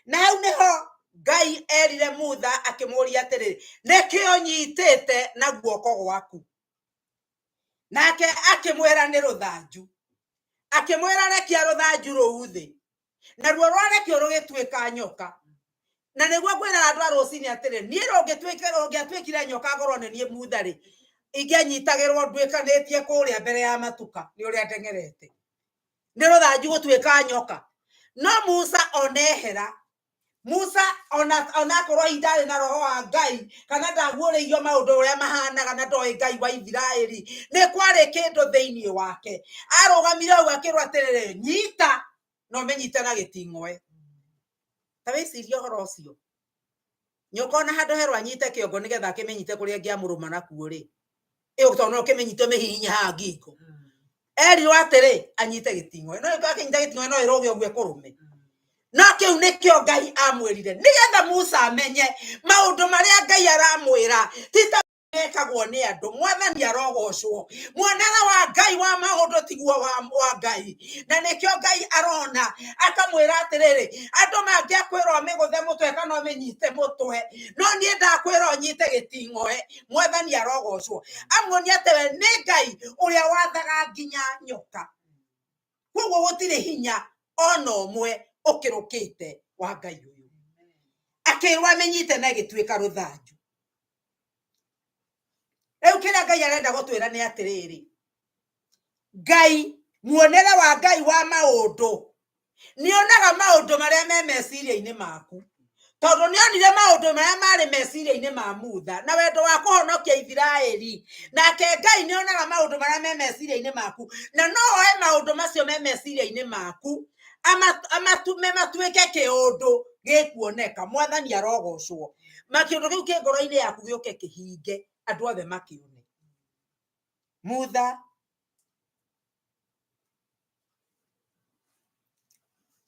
Na hau nĩho Ngai erire Mutha akĩmũria atĩrĩrĩ, nĩkĩ ũnyitĩte na guoko gwaku? Nake akĩmwĩra nĩ rũthanju. Akĩmwĩra rekia rũthanju rũu thĩ, naruo rwarekio rũgĩtuĩka nyoka. Na nĩguo ngwĩraga andũ a rũcinĩ atĩrĩ, niĩ rũngĩatuĩkire nyoka, ngorwo nĩ niĩ Mutha rĩ, ingĩanyitagĩrwo nduĩkanĩtie kũrĩa mbere ya matuka nĩ ũrĩa ndeng'erete nĩ rũthanju gũtuĩka nyoka. No Musa onehera, Musa ona akorwo hihi ndarĩ na roho wa Ngai kana ndaguũrĩirio maũndũ ũrĩa mahanaga na ndoĩ Ngai wa Isiraeli, nĩ kwarĩ kĩndũ thĩinĩ wake. Arũgamire hau akĩrwo atĩrĩrĩ, nyita, na ũmĩnyite na gĩting'oe. Ta wĩcirie ũhoro ũcio, nyoka ona handũ herwo anyite kĩongo nĩgetha akĩmĩnyite kũrĩa ĩngĩamũrũma nakuo rĩ, ĩyo tondũ no ũkĩmĩnyite ũmĩhihinye haha ngingo. Erirwo atĩrĩ anyite gĩting'oe, no ĩngĩkorwo akĩnyita gĩting'oe no ĩrũge ũguo ĩkũrũme. No kĩu nĩkĩo Ngai amwĩrire nĩgetha Musa amenye maũndũ marĩa Ngai aramwĩra ti ta mekagwo nĩ andũ. Mwathani arogocwo. Muonere wa Ngai wa maũndũ tiguo wa Ngai, na nĩkĩo Ngai arona akamwĩra atĩrĩrĩ, andũ mangĩakwĩra ũmĩgũthe mũtwe kana ũmĩnyite mũtwe, no niĩ ndakwĩra ũnyite gĩting'oe. Mwathani arogocwo. Amuonia atĩ we nĩ Ngai ũrĩa wathaga nginya nyoka, koguo gũtirĩ hinya ona ũmwe ũkĩrũkĩte wa Ngai ũyũ. Akĩrwo amĩnyite na ĩgĩtuĩka rũthanju. Rĩu kĩrĩa Ngai arenda gũtwĩra nĩ atĩrĩrĩ, Ngai, muonere wa Ngai wa maũndũ nĩonaga maũndũ marĩa me meciria-inĩ maku, tondũ nĩonire maũndũ marĩa marĩ meciria-inĩ ma Mutha na wendo wa kũhonokia Isiraeli. Nake Ngai nĩonaga maũndũ marĩa me meciria-inĩ maku, na no oe maũndũ macio me meciria-inĩ maku amatume matuĩke kĩũndũ gĩkuoneka. Mwathani arogocwo. Ma kĩũndũ kĩu kĩ ngoro-inĩ yaku gĩũke kĩhinge, andũ othe makĩone. Mutha,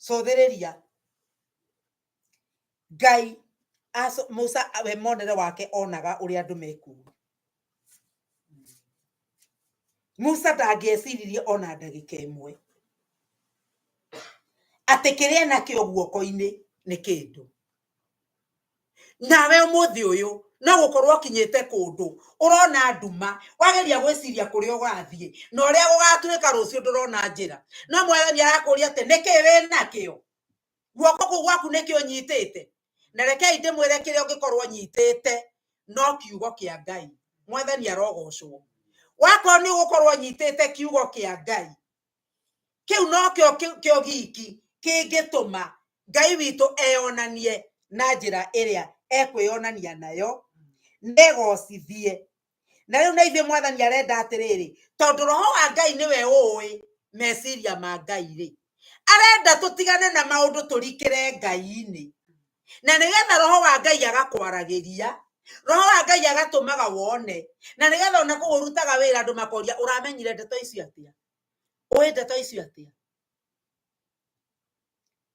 cũthĩrĩria Ngai. Musa we monere wake onaga ũrĩa andũ mekuga. Musa ndangĩeciririe ona ndagĩka ĩmwe atĩ kĩrĩa enakĩo guoko-inĩ nĩ kĩndũ. Nawe ũmũthĩ ũyũ no gũkorwo ũkinyĩte kũndũ ũrona nduma, wageria gwĩciria kũrĩa ũgathiĩ na ũrĩa gũgatuĩka rũciũ ndũrona njĩra. No Mwathani arakũria atĩ nĩkĩ wĩnakĩo? Guoko kũu gwaku nĩkĩ ũnyitĩte? Na rekei ndĩmwĩre kĩrĩa ũngĩkorwo ũnyitĩte no kiugo kĩa Ngai. Mwathani arogocwo. Wakorwo nĩ ũgũkorwo ũnyitĩte kiugo kĩa Ngai, kĩu nokĩo kĩo giki kĩngĩtũma Ngai witũ eyonanie na njĩra ĩrĩa ekwĩyonania nayo, negocithie. Na rĩu na ithuĩ Mwathani arenda atĩrĩrĩ, tondũ Roho wa Ngai nĩwe ũĩ meciria ma Ngai rĩ, arenda tũtigane na maũndũ tũrikĩre Ngai-inĩ, na nĩgetha Roho wa Ngai agakwaragĩria, Roho wa Ngai agatũmaga wone, na nĩgetha ona kũu ũrutaga wĩra andũ makoria ũramenyire ndeto icio atĩa, ũĩ ndeto icio atĩa.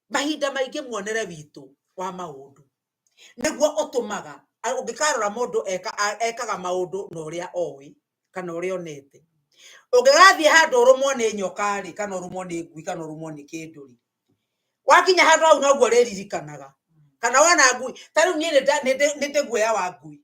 Mahinda maingĩ muonere witũ wa maũndũ nĩguo ũtũmaga ũngĩkarora mũndũ ekaga maũndũ na ũrĩa oĩ kana ũrĩa onete. Ũngĩgathiĩ handũ ũrũmwo nĩ nyoka rĩ, kana ũrũmwo nĩ ngui, kana ũrũmwo nĩ kĩndũ rĩ, wakinya handũ hau noguo ũrĩririkanaga. Kana wona ngui, ta rĩu niĩ nĩ ndĩ guoya wa ngui.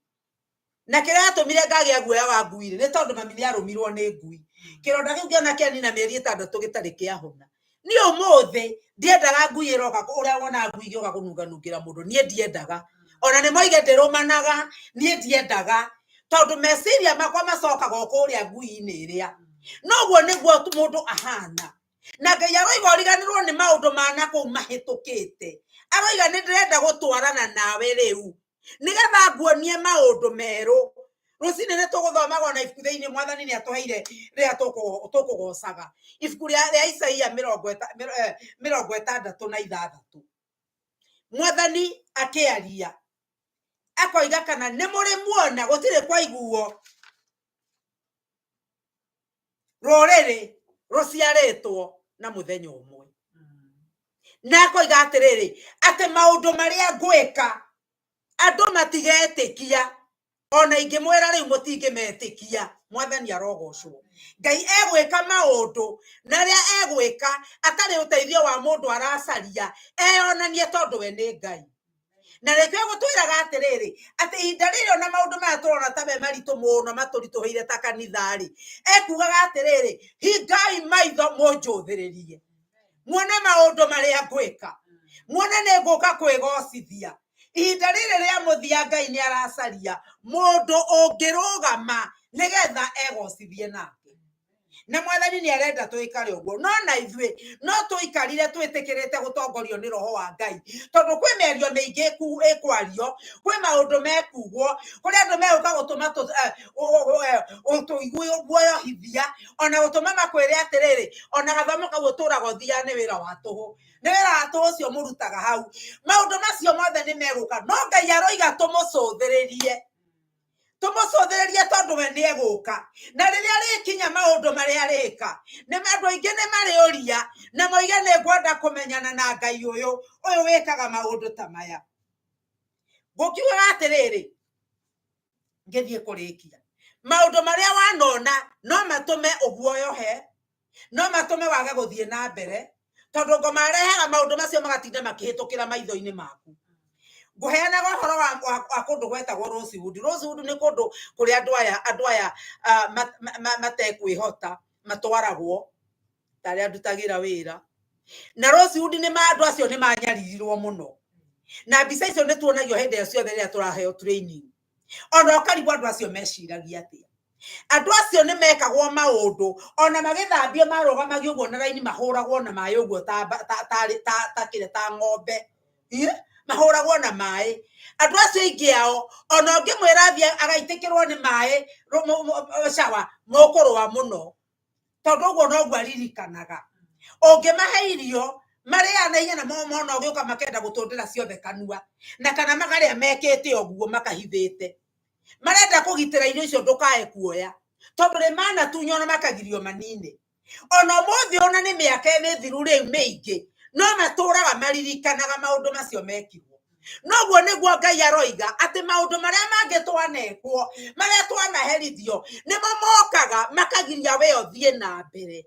Na kĩrĩa gĩatũmire ngagĩa guoya wa ngui rĩ, nĩ tondũ mami nĩ arũmirwo nĩ ngui. Kĩronda kĩu ngĩona kĩanina mĩeri 6 gĩtarĩ kĩahona. Niĩ ũmũthĩ ndiendaga ngui ĩroka, ũrĩa wonaga ngui ĩgĩũka kũnunganungĩra mũndũ, niĩ ndiendaga. Ona nĩ moige ndĩrũmanaga, niĩ ndiendaga. Tondũ meciria makwa macokaga o kũrĩa ngui-inĩ ĩrĩa. Noguo nĩguo mũndũ ahana. Na Ngai aroiga ũriganĩrwo nĩ maũndũ ma nakũu mahĩtũkĩte. Aroiga nĩ ndĩrenda gũtwarana nawe rĩu, nĩgetha nguonie maũndũ merũ. Rũcinĩ nĩ tũgũthomaga ona ibuku thĩinĩ, Mwathani nĩ atũheire rĩrĩa tũkũgocaga. Ibuku rĩa Isaia 66. Mwathani akĩaria akoiga kana nĩ mũrĩ muona gũtirĩ kwaiguo rũrĩrĩ rũciarĩtwo na mũthenya ũmwe. Na akoiga atĩrĩrĩ, atĩ maũndũ marĩa ngwĩka andũ matigetĩkia, ona ingĩmwĩra rĩu mũtingĩmetĩkia. Mwathani arogocwo. Ngai egwĩka maũndũ na rĩa egwĩka atarĩ ũteithio wa mũndũ aracaria, eyonanie tondũ we nĩ Ngai. Na nĩkĩo gũtwĩraga atĩrĩrĩ, atĩ ihinda rĩrĩ ona maũndũ maya tũrona ta me maritũ mũno matũritũhĩire ta kanitha rĩ, ekugaga atĩrĩrĩ, hingai maitho mũnjũthĩrĩrie, muone maũndũ marĩa ngwĩka, muone nĩ ngũka kwĩgocithia. Ihinda rĩrĩ rĩa mũthia Ngai nĩ aracaria mũndũ ũngĩrũgama nĩgetha egocithie nake. Na Mwathani nĩ arenda tũikare ũguo. No na ithuĩ no tũikarire twĩtĩkĩrĩte gũtongorio nĩ Roho wa Ngai, tondũ kwĩ mĩario mĩingĩ ĩkwario, kwĩ maũndũ mekugwo, kũrĩ andũ megũka gũtũma tũiguoyohithia, ona gũtũma makwĩre atĩrĩrĩ, ona gathomo kau ũtũraga ũthiaga nĩ wĩra wa tũhũ, nĩ wĩra wa tũhũ ũcio mũrutaga hau. Maũndũ macio mothe nĩ megũka, no Ngai aroiga tũmũcũthĩrĩrie. Tũmũcũthĩrĩrie tondũ we nĩ egũka, na rĩrĩa rĩkinya maũndũ marĩa arĩka, nĩ andũ aingĩ nĩ marĩũria na moige nĩ ngwenda kũmenyana na Ngai ũyũ, ũyũ wĩkaga maũndũ ta maya. Ngũkiugaga atĩrĩrĩ, ngĩthiĩ kũrĩkia, maũndũ marĩa wanona no matũme ũguoyohe, no matũme wage gũthiĩ na mbere, tondũ ngoma arehaga maũndũ macio magatinda makĩhĩtũkĩra maitho-inĩ maku. Ngũheanaga ũhoro wa kũndũ gwetagwo Rosewood. Rosewood nĩ kũndũ kũrĩa andũ aya matekwĩhota matwaragwo, ta arĩa ndutagĩra wĩra. Na Rosewood nĩ ma andũ acio nĩ manyaririrwo mũno, na mbica icio nĩ tuonagio hĩndĩ ĩyo ciothe rĩrĩa tũraheo training. Ona ũkarigwo andũ acio meciragia atĩa. Andũ acio nĩ mekagwo maũndũ, ona magĩthambio marũgamagio ũguo na raini, mahũragwo na maĩ ũguo ta kĩrĩa ta ng'ombe. Ĩ, mahũragwo na maĩ andũ acio aingĩ ao. Ona ũngĩmwĩra athiĩ agaitĩkĩrwo nĩ maĩ cawa, mũkũrũa mũno, tondũ ũguo noguo aririkanaga. Ũngĩmahe irio marĩaga na ihenya, na mona ũgĩũka makenda gũtũndĩra ciothe kanua, na kana makarĩa mekĩte ũguo makahithĩte, marenda kũgitĩra irio icio ndũkae kuoya, tondũ nĩ manatunywo na makagirio manine. Ona ũmũthĩ, ona nĩ mĩaka mĩthiru rĩu mĩingĩ, no matũraga maririkanaga maũndũ macio mekirwo. Noguo nĩguo Ngai aroiga atĩ maũndũ marĩa mangĩ twanekwo, marĩa twanaherithio, nĩmo mokaga makagiria we ũthiĩ na mbere,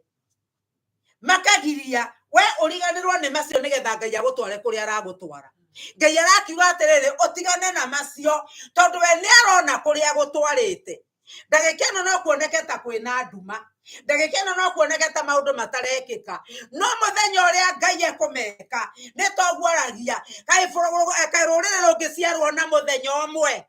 makagiria we ũriganĩrwo nĩ macio, nĩgetha Ngai agũtware kũrĩa aragũtwara. Ngai arakiuga atĩrĩrĩ, ũtigane na macio, tondũ we nĩ arona kũrĩa agũtwarĩte. Ndagĩka ĩno no kuoneke ta kwĩna nduma, ndagĩka ĩno no kuoneke ta maũndũ matarekĩka, no mũthenya ũrĩa Ngai ekũmeka nĩ toguo aragia. Kaĩ rũrĩrĩ rũngĩciarwo na mũthenya ũmwe?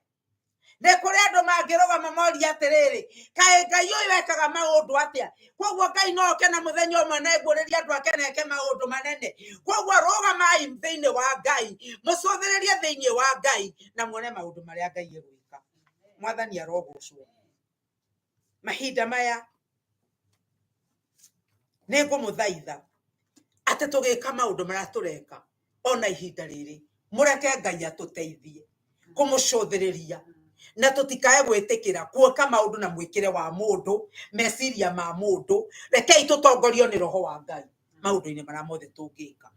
Nĩ kũrĩ andũ mangĩrũgama morie atĩrĩrĩ, kaĩ Ngai ũyũ ekaga maũndũ atĩa? Koguo Ngai no oke na mũthenya ũmwe na eguũrĩrie andũ ake na eke maũndũ manene. Koguo rũgamai thĩinĩ wa Ngai, mũcũthĩrĩrie thĩinĩ wa Ngai, na muone maũndũ marĩa Ngai egwĩka. Mwathani arogocwo. Mahinda maya nĩ ngũmũthaitha atĩ tũgĩka maũndũ marĩa tũreka ona ihinda rĩrĩ, mũreke Ngai atũteithie kũmũcũthĩrĩria, na tũtikae gwĩtĩkĩra kuoka maũndũ na mwĩkĩre wa mũndũ, meciria ma mũndũ. Rekei tũtongorio nĩ Roho wa Ngai maũndũ-inĩ marĩa mothe tũngĩka.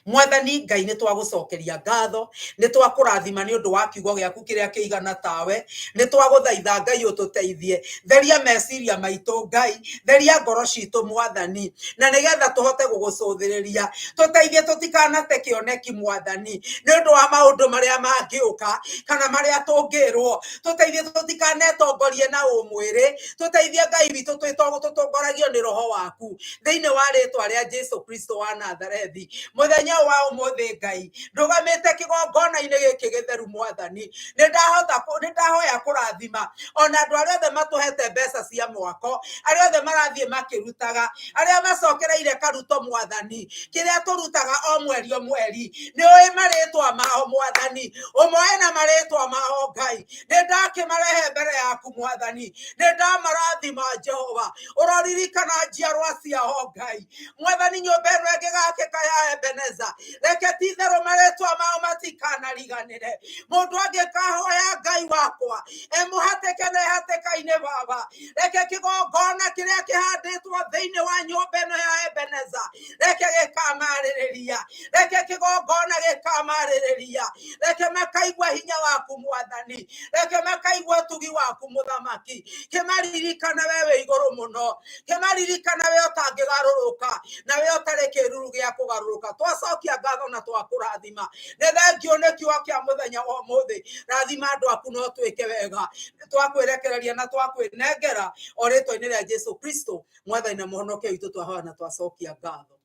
Mwathani Ngai, nĩ twagũcokeria ngatho, nĩ twakũrathima nĩ ũndũ wa kiugo gĩaku kĩrĩa kĩigana tawe. Nĩ twagũthaitha, Ngai, ũtũteithie. Theria meciria maitũ, Ngai, theria ngoro citũ, Mwathani, na nĩgetha tũhote gũgũcũthĩrĩria. Tũteithie tũtikanate kĩoneki, Mwathani, nĩ ũndũ wa maũndũ marĩa mangĩũka kana marĩa tũngĩrwo. Tũteithie tũtikanetongorie na ũmwĩrĩ. Tũteithie, Ngai witũ, tũtongoragio nĩ Roho waku, thĩinĩ wa rĩtwa rĩa Jesu Kristo wa Nazarethi. Mũthenya ũyũ wa ũmũthĩ, Ngai, ndũgamĩte kĩgongona-inĩ gĩkĩ gĩtheru, Mwathani, nĩ ndahoya kũrathima ona andũ arĩa othe matũhete mbeca cia mwako, arĩa othe marathiĩ makĩrutaga, arĩa macokereire karuto, Mwathani, kĩrĩa tũrutaga o mweri o mweri. Nĩ ũĩ marĩtwa mao, Mwathani, ũmoe na marĩtwa mao. Ngai, nĩ ndakĩmarehe mbere yaku, Mwathani, nĩ ndamarathima. Jehova, ũroririkana njiarwa ciao. Ngai Mwathani, nyũmba ĩno ĩngĩgakĩka ya Ebeneza, reke ti-itherũ marĩtwa mao matikanariganĩre. Mũndũ angĩkahoya, Ngai wakwa, emũhatĩke na ehatĩka-inĩ, Baba, reke kĩgongona kĩrĩa kĩhandĩtwo thĩinĩ wa nyũmba ĩno ya Ebeneza, reke gĩkamarĩrĩria, reke kĩgongona gĩkamarĩrĩria, reke makaigua hinya waku, Mwathani, reke makaigua ũtugi waku, Mũthamaki. Kĩmaririkana we wĩ igũrũ mũno, kĩmaririkana we ũtangĩgarũrũka na we ũtarĩ kĩruru gĩa kũgarũrũka. Twacokia ngatho na twakũrathima. Nĩ thengio nĩ kiugo kĩa mũthenya wa ũmũthĩ. Rathima andũ aku no twĩke wega. Twakwĩrekereria na twakwĩnengera o rĩtwa-inĩ rĩa Jesu Kristo, Mwathani na Mũhonokia witũ, twahoya na twacokia ngatho.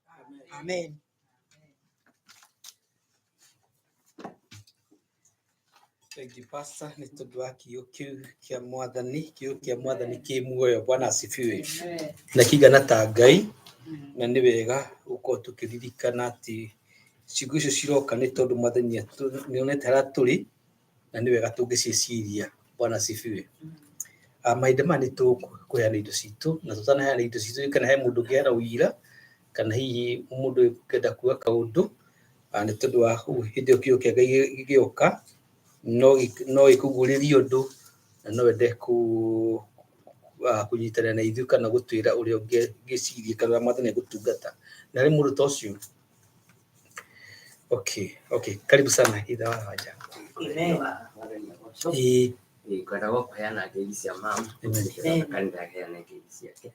Amen. Thank you, Pastor, nĩ tondũ wa kiugo kĩu kĩa Mwathani. Kiugo kĩa Mwathani kĩ muoyo. Bwana asifiwe. Na kĩigana ta Ngai, na nĩ wega gũkorwo tũkĩririkana atĩ ciugo icio ciroka nĩ tondũ Mwathani nĩ onete harĩa tũrĩ, na nĩ wega tũngĩciĩciria. Bwana asifiwe. Mahinda maya nĩ tũkũheana indo citũ, na tũtanaheana indo citũ, kana he mũndũ ũngĩheana ũira, kana hihi mũndũ ũngĩenda kuga kaũndũ, nĩ tondũ wa hĩndĩ ĩyo kiugo kĩa Ngai gĩgĩũka, no gĩkũguũrĩrie ũndũ. Na no wende ku kũnyitanĩra na ithuĩ kana gũtwĩra ũrĩa ũngĩciria kana ũrĩa Mwathani egũtungata na harĩ mũndũ ta ũcio. Okay, okay, karibu sana ithe wa Wanja. Amen. Ĩĩ. Ngwenda gũkũheana ngeithi cia mamu. Amen. Kanitha aheana ngeithi ciake.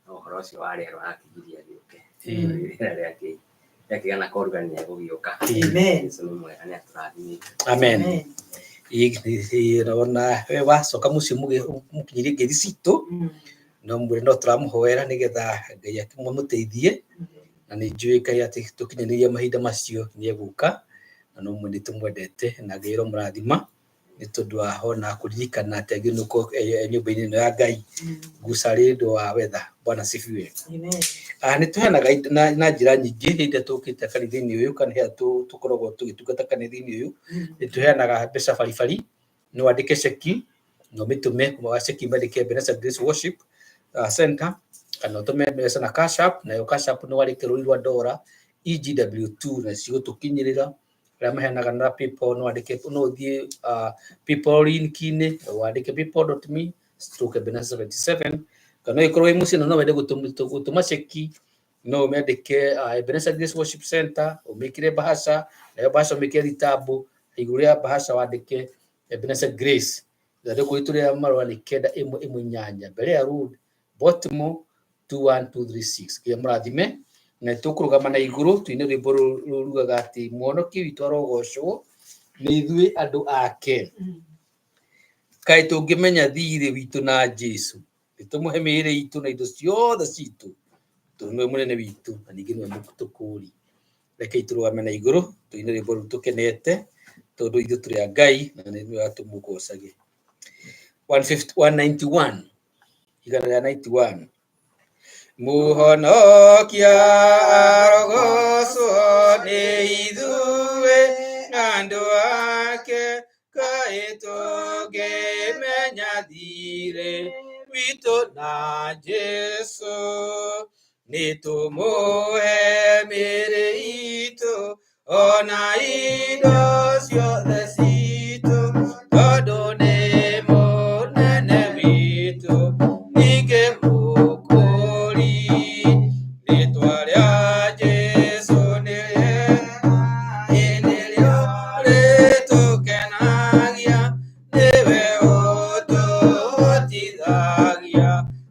No ũhoro ũcio wa rĩera ũrakigiria gĩũke. Rĩera rĩake rĩakĩgana koruga nĩ egũgĩũka. Amen. Jesũ nĩ mwega, nĩ atũrathimĩte. Amen. Ĩĩ, ona we wacoka mũciĩ mũkinyĩrie ngeithi citũ, no mwĩre no tũramũhoera nĩgetha Ngai amũteithie, na nĩ njũĩ Ngai atĩ tũkinyanĩria mahinda macio nĩ egũka, na no mwĩ nĩ tũmwendete na Ngai aromũrathima nĩ tondũ wa ona kũririkana atĩ agĩrĩirwo nĩ gũkorwo e nyũmba-inĩ ĩno ya Ngai gucarĩ ũndũ wa wetha. Bwana asifiwe. Nĩ tũheanaga na njĩra nyingĩ hĩndĩ ĩrĩa tũkĩte kanitha-inĩ ũyũ kana hĩndĩ ĩrĩa tũkoragwo tũgĩtungata kanitha-inĩ ũyũ. Nĩ tũheanaga mbeca baribari, no wandĩke ceki na ũmĩtũme wa ceki mandĩke Ebenezer Grace Worship Center, kana ũtũme mbeca na Cash App, nayo Cash App nĩ wandĩke rũri rwa ndora EGW2 na cigũtũkinyĩrĩra. Arĩa maheanaga na PayPal no wandĩke, no ũthiĩ PayPal link-inĩ wandĩke paypal.me/Ebenezer77, kana ũngĩkorwo wĩ mũciĩ na no wende gũtũma ceki, no ũmĩandĩke Ebenezer Grace Worship Center, ũmĩkĩre bahasha, nayo bahasha ũmĩkĩre ritambo, igũrũ rĩa bahasha wandĩke Ebenezer Grace. Ithandũkũ ritũ rĩa marũa nĩ 918 Berea Road, Baltimore 21236. Ngai amũrathime, na tũkũrũgama na igũrũ tuine rwĩmbo rũrugaga atĩ mũhonoki witũ arogocwo nĩ ithuĩ andũ ake. Kaĩ tũngĩmenya thirĩ witũ na Jesũ, nĩ tũmũhe mĩĩrĩ itũ na indo ciothe citũ, tondũ nĩwe mũnene witũ na ningĩ nĩwe mũtũkũũri. Rekei tũrũgame na igũrũ tuine rwĩmbo rũu tũkenete, tondũ ithuĩ tũrĩ a Ngai na nĩ wega tũmũgocage. 191, igana rĩa 91. Mũhonokia arogocwo nĩ ithuĩ andũ ake, kaĩ tũngĩmenya thirĩ witũ na Jesũ, nĩ tũmũhe mĩĩrĩ itũ ona indo ciothe citũ, tondũ nĩ mũnene witũ ningĩ mũkũũri. Rĩĩtwa rĩa Jesũ nĩ rĩega, nĩrĩo rĩtũkenagia, nĩwe ũtũhotithagia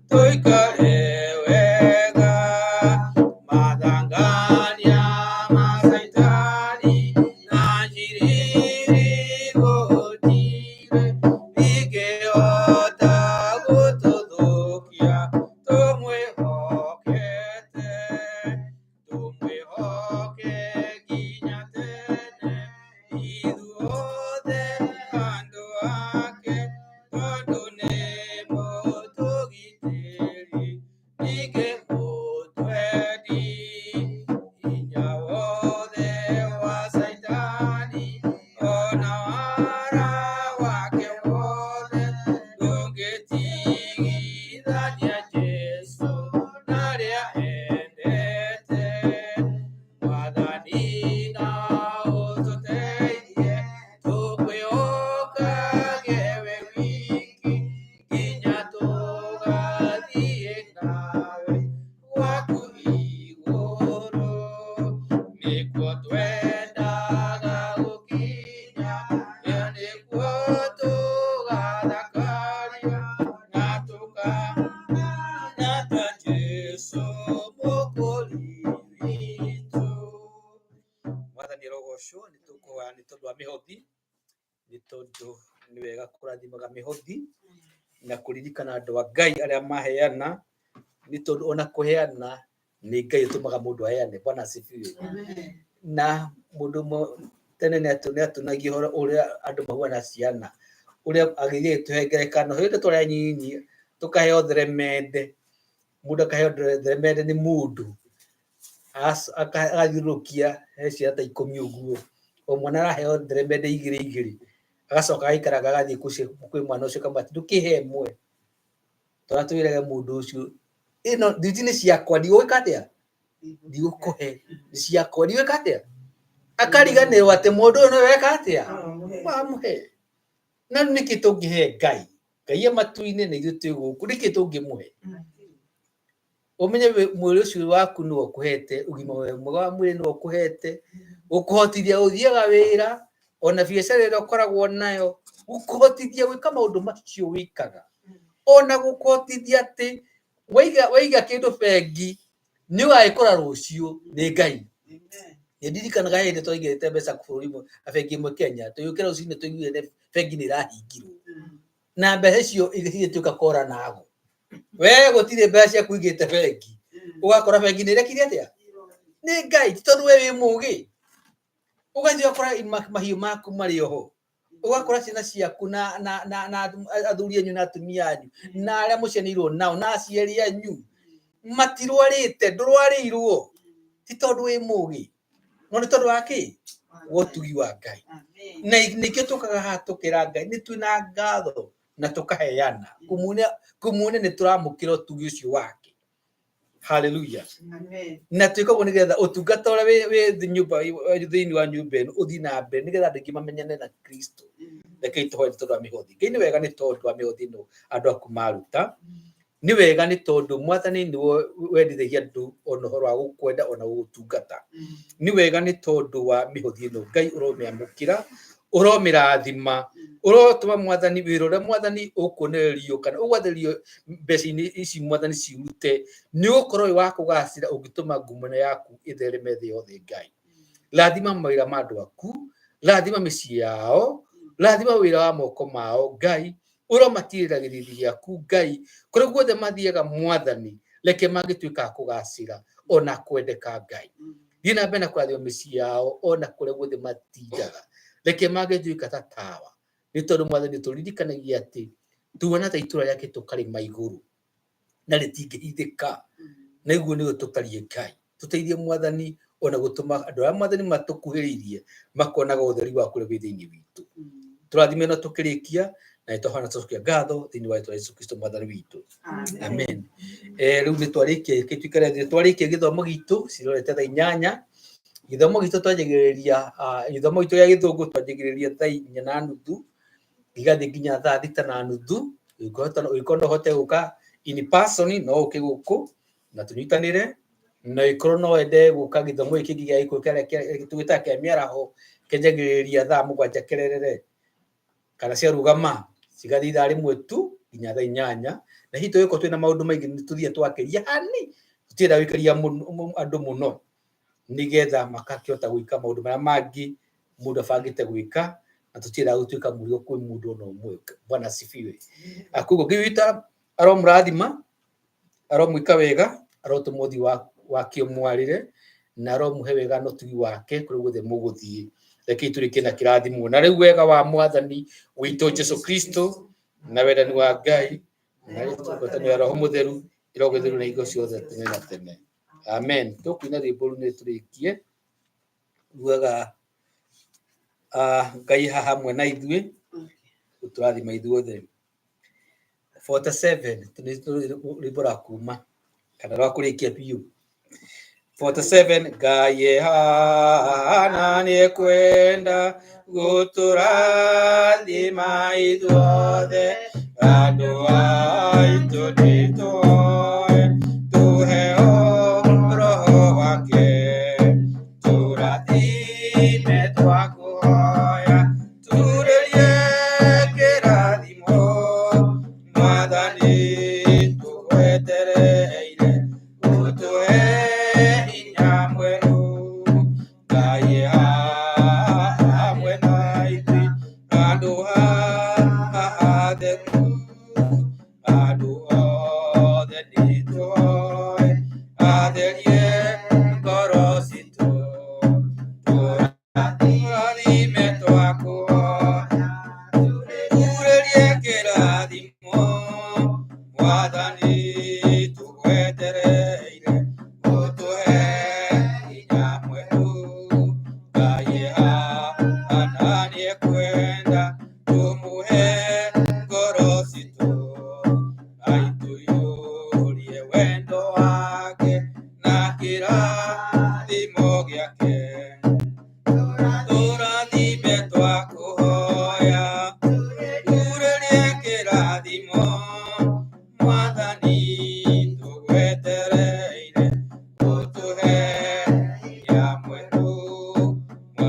tũikare wega. Mathangania ma Caitani na njiriri gũtirĩ ingĩhota gũtũthũkia, tũmwĩhokete, tũmwĩhoke nginya tene, ithuothe andũ ake, tondũ nĩ mũtũgitĩri ningĩ mũtwendi. Hinya wothe wa Caitani ona wara wake wothe ndũngĩtigithania Jesũ na arĩa endete. Mwathani na ũtũteithie tũkwĩhokage we wiki nginya tũgathiĩ nawe gwaku igũrũ. Nĩkuo twendaga gũkinya, na nĩkuo tũgathakario na tũkahana ta Jesũ mũkũũri witũ. Mwathani arogocwo, nĩ tũkũhoya nĩ tondũ wa mĩhothi, nĩ tondũ nĩ wega kũrathimaga mĩhothi na kũririkana andũ a Ngai arĩa maheana, nĩ tondũ ona kũheana nĩ Ngai ũtũmaga mũndũ aheane. Bwana asifiwe. Na mũndũ ũmwe tene nĩ atũnagia ũhoro ũrĩa andũ mahuana ciana, ũrĩa agĩthiĩ agĩtũhe ngerekano hĩndĩ twarĩ anyinyi tũkaheo theremende, mũndũ akaheo theremende nĩ mũndũ agathiũrũrũkia he ciana ta 10 ũguo, o mwana araheo theremende igĩrĩ igĩrĩ, agacoka agaikaraga agathiĩ kwĩ mwana ũcio akamwĩra atĩ ndũkĩhe ĩmwe, tũratwĩraga mũndũ ũcio ĩno thiti nĩ ciakwa, ndigũgĩka atĩa, ndigũkũhe, nĩ ciakwa, ndigwĩka atĩa, akariganĩrwo atĩ mũndũ ũyũ nĩwe weka atĩa, wamũhe. Na rĩu nĩkĩ tũngĩhe Ngai? Ngai e matu-inĩ na ithuĩ twĩ gũkũ, nĩkĩ tũngĩmũhe? Ũmenye mwĩrĩ ũcio waku nĩwe ũkũhete, ũgima mwega wa mwĩrĩ nĩwe ũkũhete, gũkũhotithia gũthiaga wĩra, ona biacara ĩrĩa ũkoragwo nayo, gũkũhotithia gwĩka maũndũ macio wĩkaga. Ona gũkũhotithia atĩ waiga kĩndũ bengi, nĩ ũgagĩkora rũciũ nĩ Ngai. Nĩ ndirikanaga hĩndĩ twaigĩte mbeca bũrũri ũmwe, bengi ĩmwe Kenya, tũgĩũkĩra rũcinĩ tũiguire bengi nĩ ĩrahingirwo. Na mbeca icio cigĩtuĩka kora nago. We gũtirĩ mbeca ciaku ũigĩte bengi, ũgakora bengi nĩ ĩrekire atĩa? Nĩ Ngai, ti tondũ we wĩ mũgĩ. Ũgathiĩ ũgakora mahiũ maku marĩ oho. Ũgakora ciana ciaku na athuri anyu na atumia anyu na arĩa mũcianĩirwo nao na aciari anyu matirwarĩte, ndũrwarĩirwo ti tondũ wĩ mũgĩ, no nĩ tondũ wa kĩ? Wa ũtugi wa Ngai. Na nĩkĩo tũkaga haha tũkĩra Ngai nĩ twĩna ngatho na tũkaheana kũmuonia nĩ tũramũkĩra ũtugi ũcio wake. Haleluya. Na twĩka ũguo nĩgetha ũtungata ũrĩa wĩ nyũmba thĩinĩ wa nyũmba ĩno ũthiĩ na mbere nĩgetha andũ aingĩ mamenyane na Kristo. Rekei tũhoe nĩ tondũ wa mĩhothi. Ngai nĩ wega nĩ tondũ wa mĩhothi ĩno andũ aku maruta. Nĩ wega nĩ tondũ Mwathani nĩwe wendithagia andũ ona ũhoro wa gũkwenda ona gũgũtungata. Nĩ wega nĩ tondũ wa mĩhothi ĩno Ngai ũromĩamũkĩra, ũromĩrathima, ũrotũma Mwathani wĩra ũrĩa Mwathani ũkuonererio kana ũgwathĩrĩrio mbeca-inĩ ici Mwathani ciũrute, nĩ ũgũkorwo wĩ wa kũgacĩra ũngĩtũma ngumo ĩno yaku ĩthereme thĩ yothe Ngai. Rathima mawĩra ma andũ aku, rathima mĩciĩ yao, rathima wĩra wa moko mao Ngai, ũromatirĩra gĩthithi gĩaku Ngai, kũrĩa guothe mathiaga Mwathani, reke mangĩtuĩka a kũgacĩra ona kwendeka Ngai. Thiĩ na mbere na kũrathima mĩciĩ yao ona kũrĩa guothe matindaga, reke mangĩtuĩka ta tawa, nĩ tondũ Mwathani tũririkanagia atĩ tuona ta itũra rĩakĩtwo karĩma igũrũ na rĩtingĩhithĩka, na iguo nĩguo tũtariĩ Ngai. Tũteithie Mwathani ona gũtũma andũ arĩa Mwathani matũkuhĩrĩirie makonaga ũtheri waku ũrĩa wĩ thĩinĩ witũ. Tũrathime na tũkĩrĩkia na nĩtwahana tũcokia ngatho thĩinĩ wa rĩtwa rĩa Jesũ Kristo Mwathani witũ. Amen. Rĩu nĩ twarĩkia, reke tũikare thĩ, twarĩkia gĩthomo gitũ cirorete thaa inyanya. Gĩthomo gitũ twanjagĩrĩria, gĩthomo gitũ gĩa gĩthũngũ twanjagĩrĩria thaa inya na nuthu gĩgathiĩ nginya thaa thita na nuthu. Ũngĩkorwo no ũhote gũka in person no ũke gũkũ na tũnyitanĩre, na ĩkorwo no wende gũka gĩthomo gĩkĩ kĩngĩ gĩa gĩkũyũ kĩrĩa tũgĩtaga kĩa mĩaraho kĩanjagĩrĩria thaa mũgwanja kererere kana ciarũgama cigathiĩ ithaa rĩmwe tu nginya thaa inyanya. Na hihi tũgĩkorwo twĩna maũndũ maingĩ nĩ tũthiĩ twakĩria hani, tũtirenda gũikaria andũ mũno nĩgetha makakĩhota gwĩka maũndũ marĩa mangĩ mũndũ abangĩte gwĩka, na tũtirenda gũtuĩka mũrigo kwĩ mũndũ ona ũmwe. Bwana asifiwe. Koguo Ngai witũ aromũrathima, aromwĩka wega, arotũma ũthiũ wake ũmwarĩre, na aromũhe wega na ũtugi wake kũrĩa guothe mũgũthiĩ. Rekei tũrĩkie na kĩrathimo. Na rĩu wega wa Mwathani witũ Jesu Kristo na wendani wa Ngai na ngwatanĩro ya Roho Mũtheru ĩrogĩthĩrwo na hingo ciothe tene na tene. Amen. Tũkũina rwĩmbo rũu nĩ tũrĩkie rugaga Ngai haha hamwe na ithuĩ, gũtũrathima ithuothe. 47 rwĩmbo rwa kuma kana rwa kũrĩkia biũ. 47 Ngai e haha na nĩekwenda gũtũrathima ithuothe, andũ aitũ nĩtũhoe tũheo Roho wake, tũrathime twakũhoya, turĩrie kĩrathimo, Mwathani tũgwetereire, ũtũhe hinya mwerũ. Ngai e hamwe na ithuĩ, handũ haha hatheru, andũ othe nĩtũhoe, atherie ngoro citũ, tũ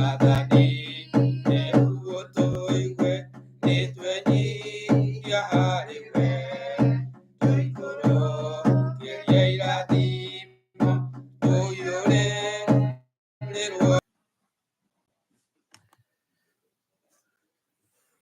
Mwathani.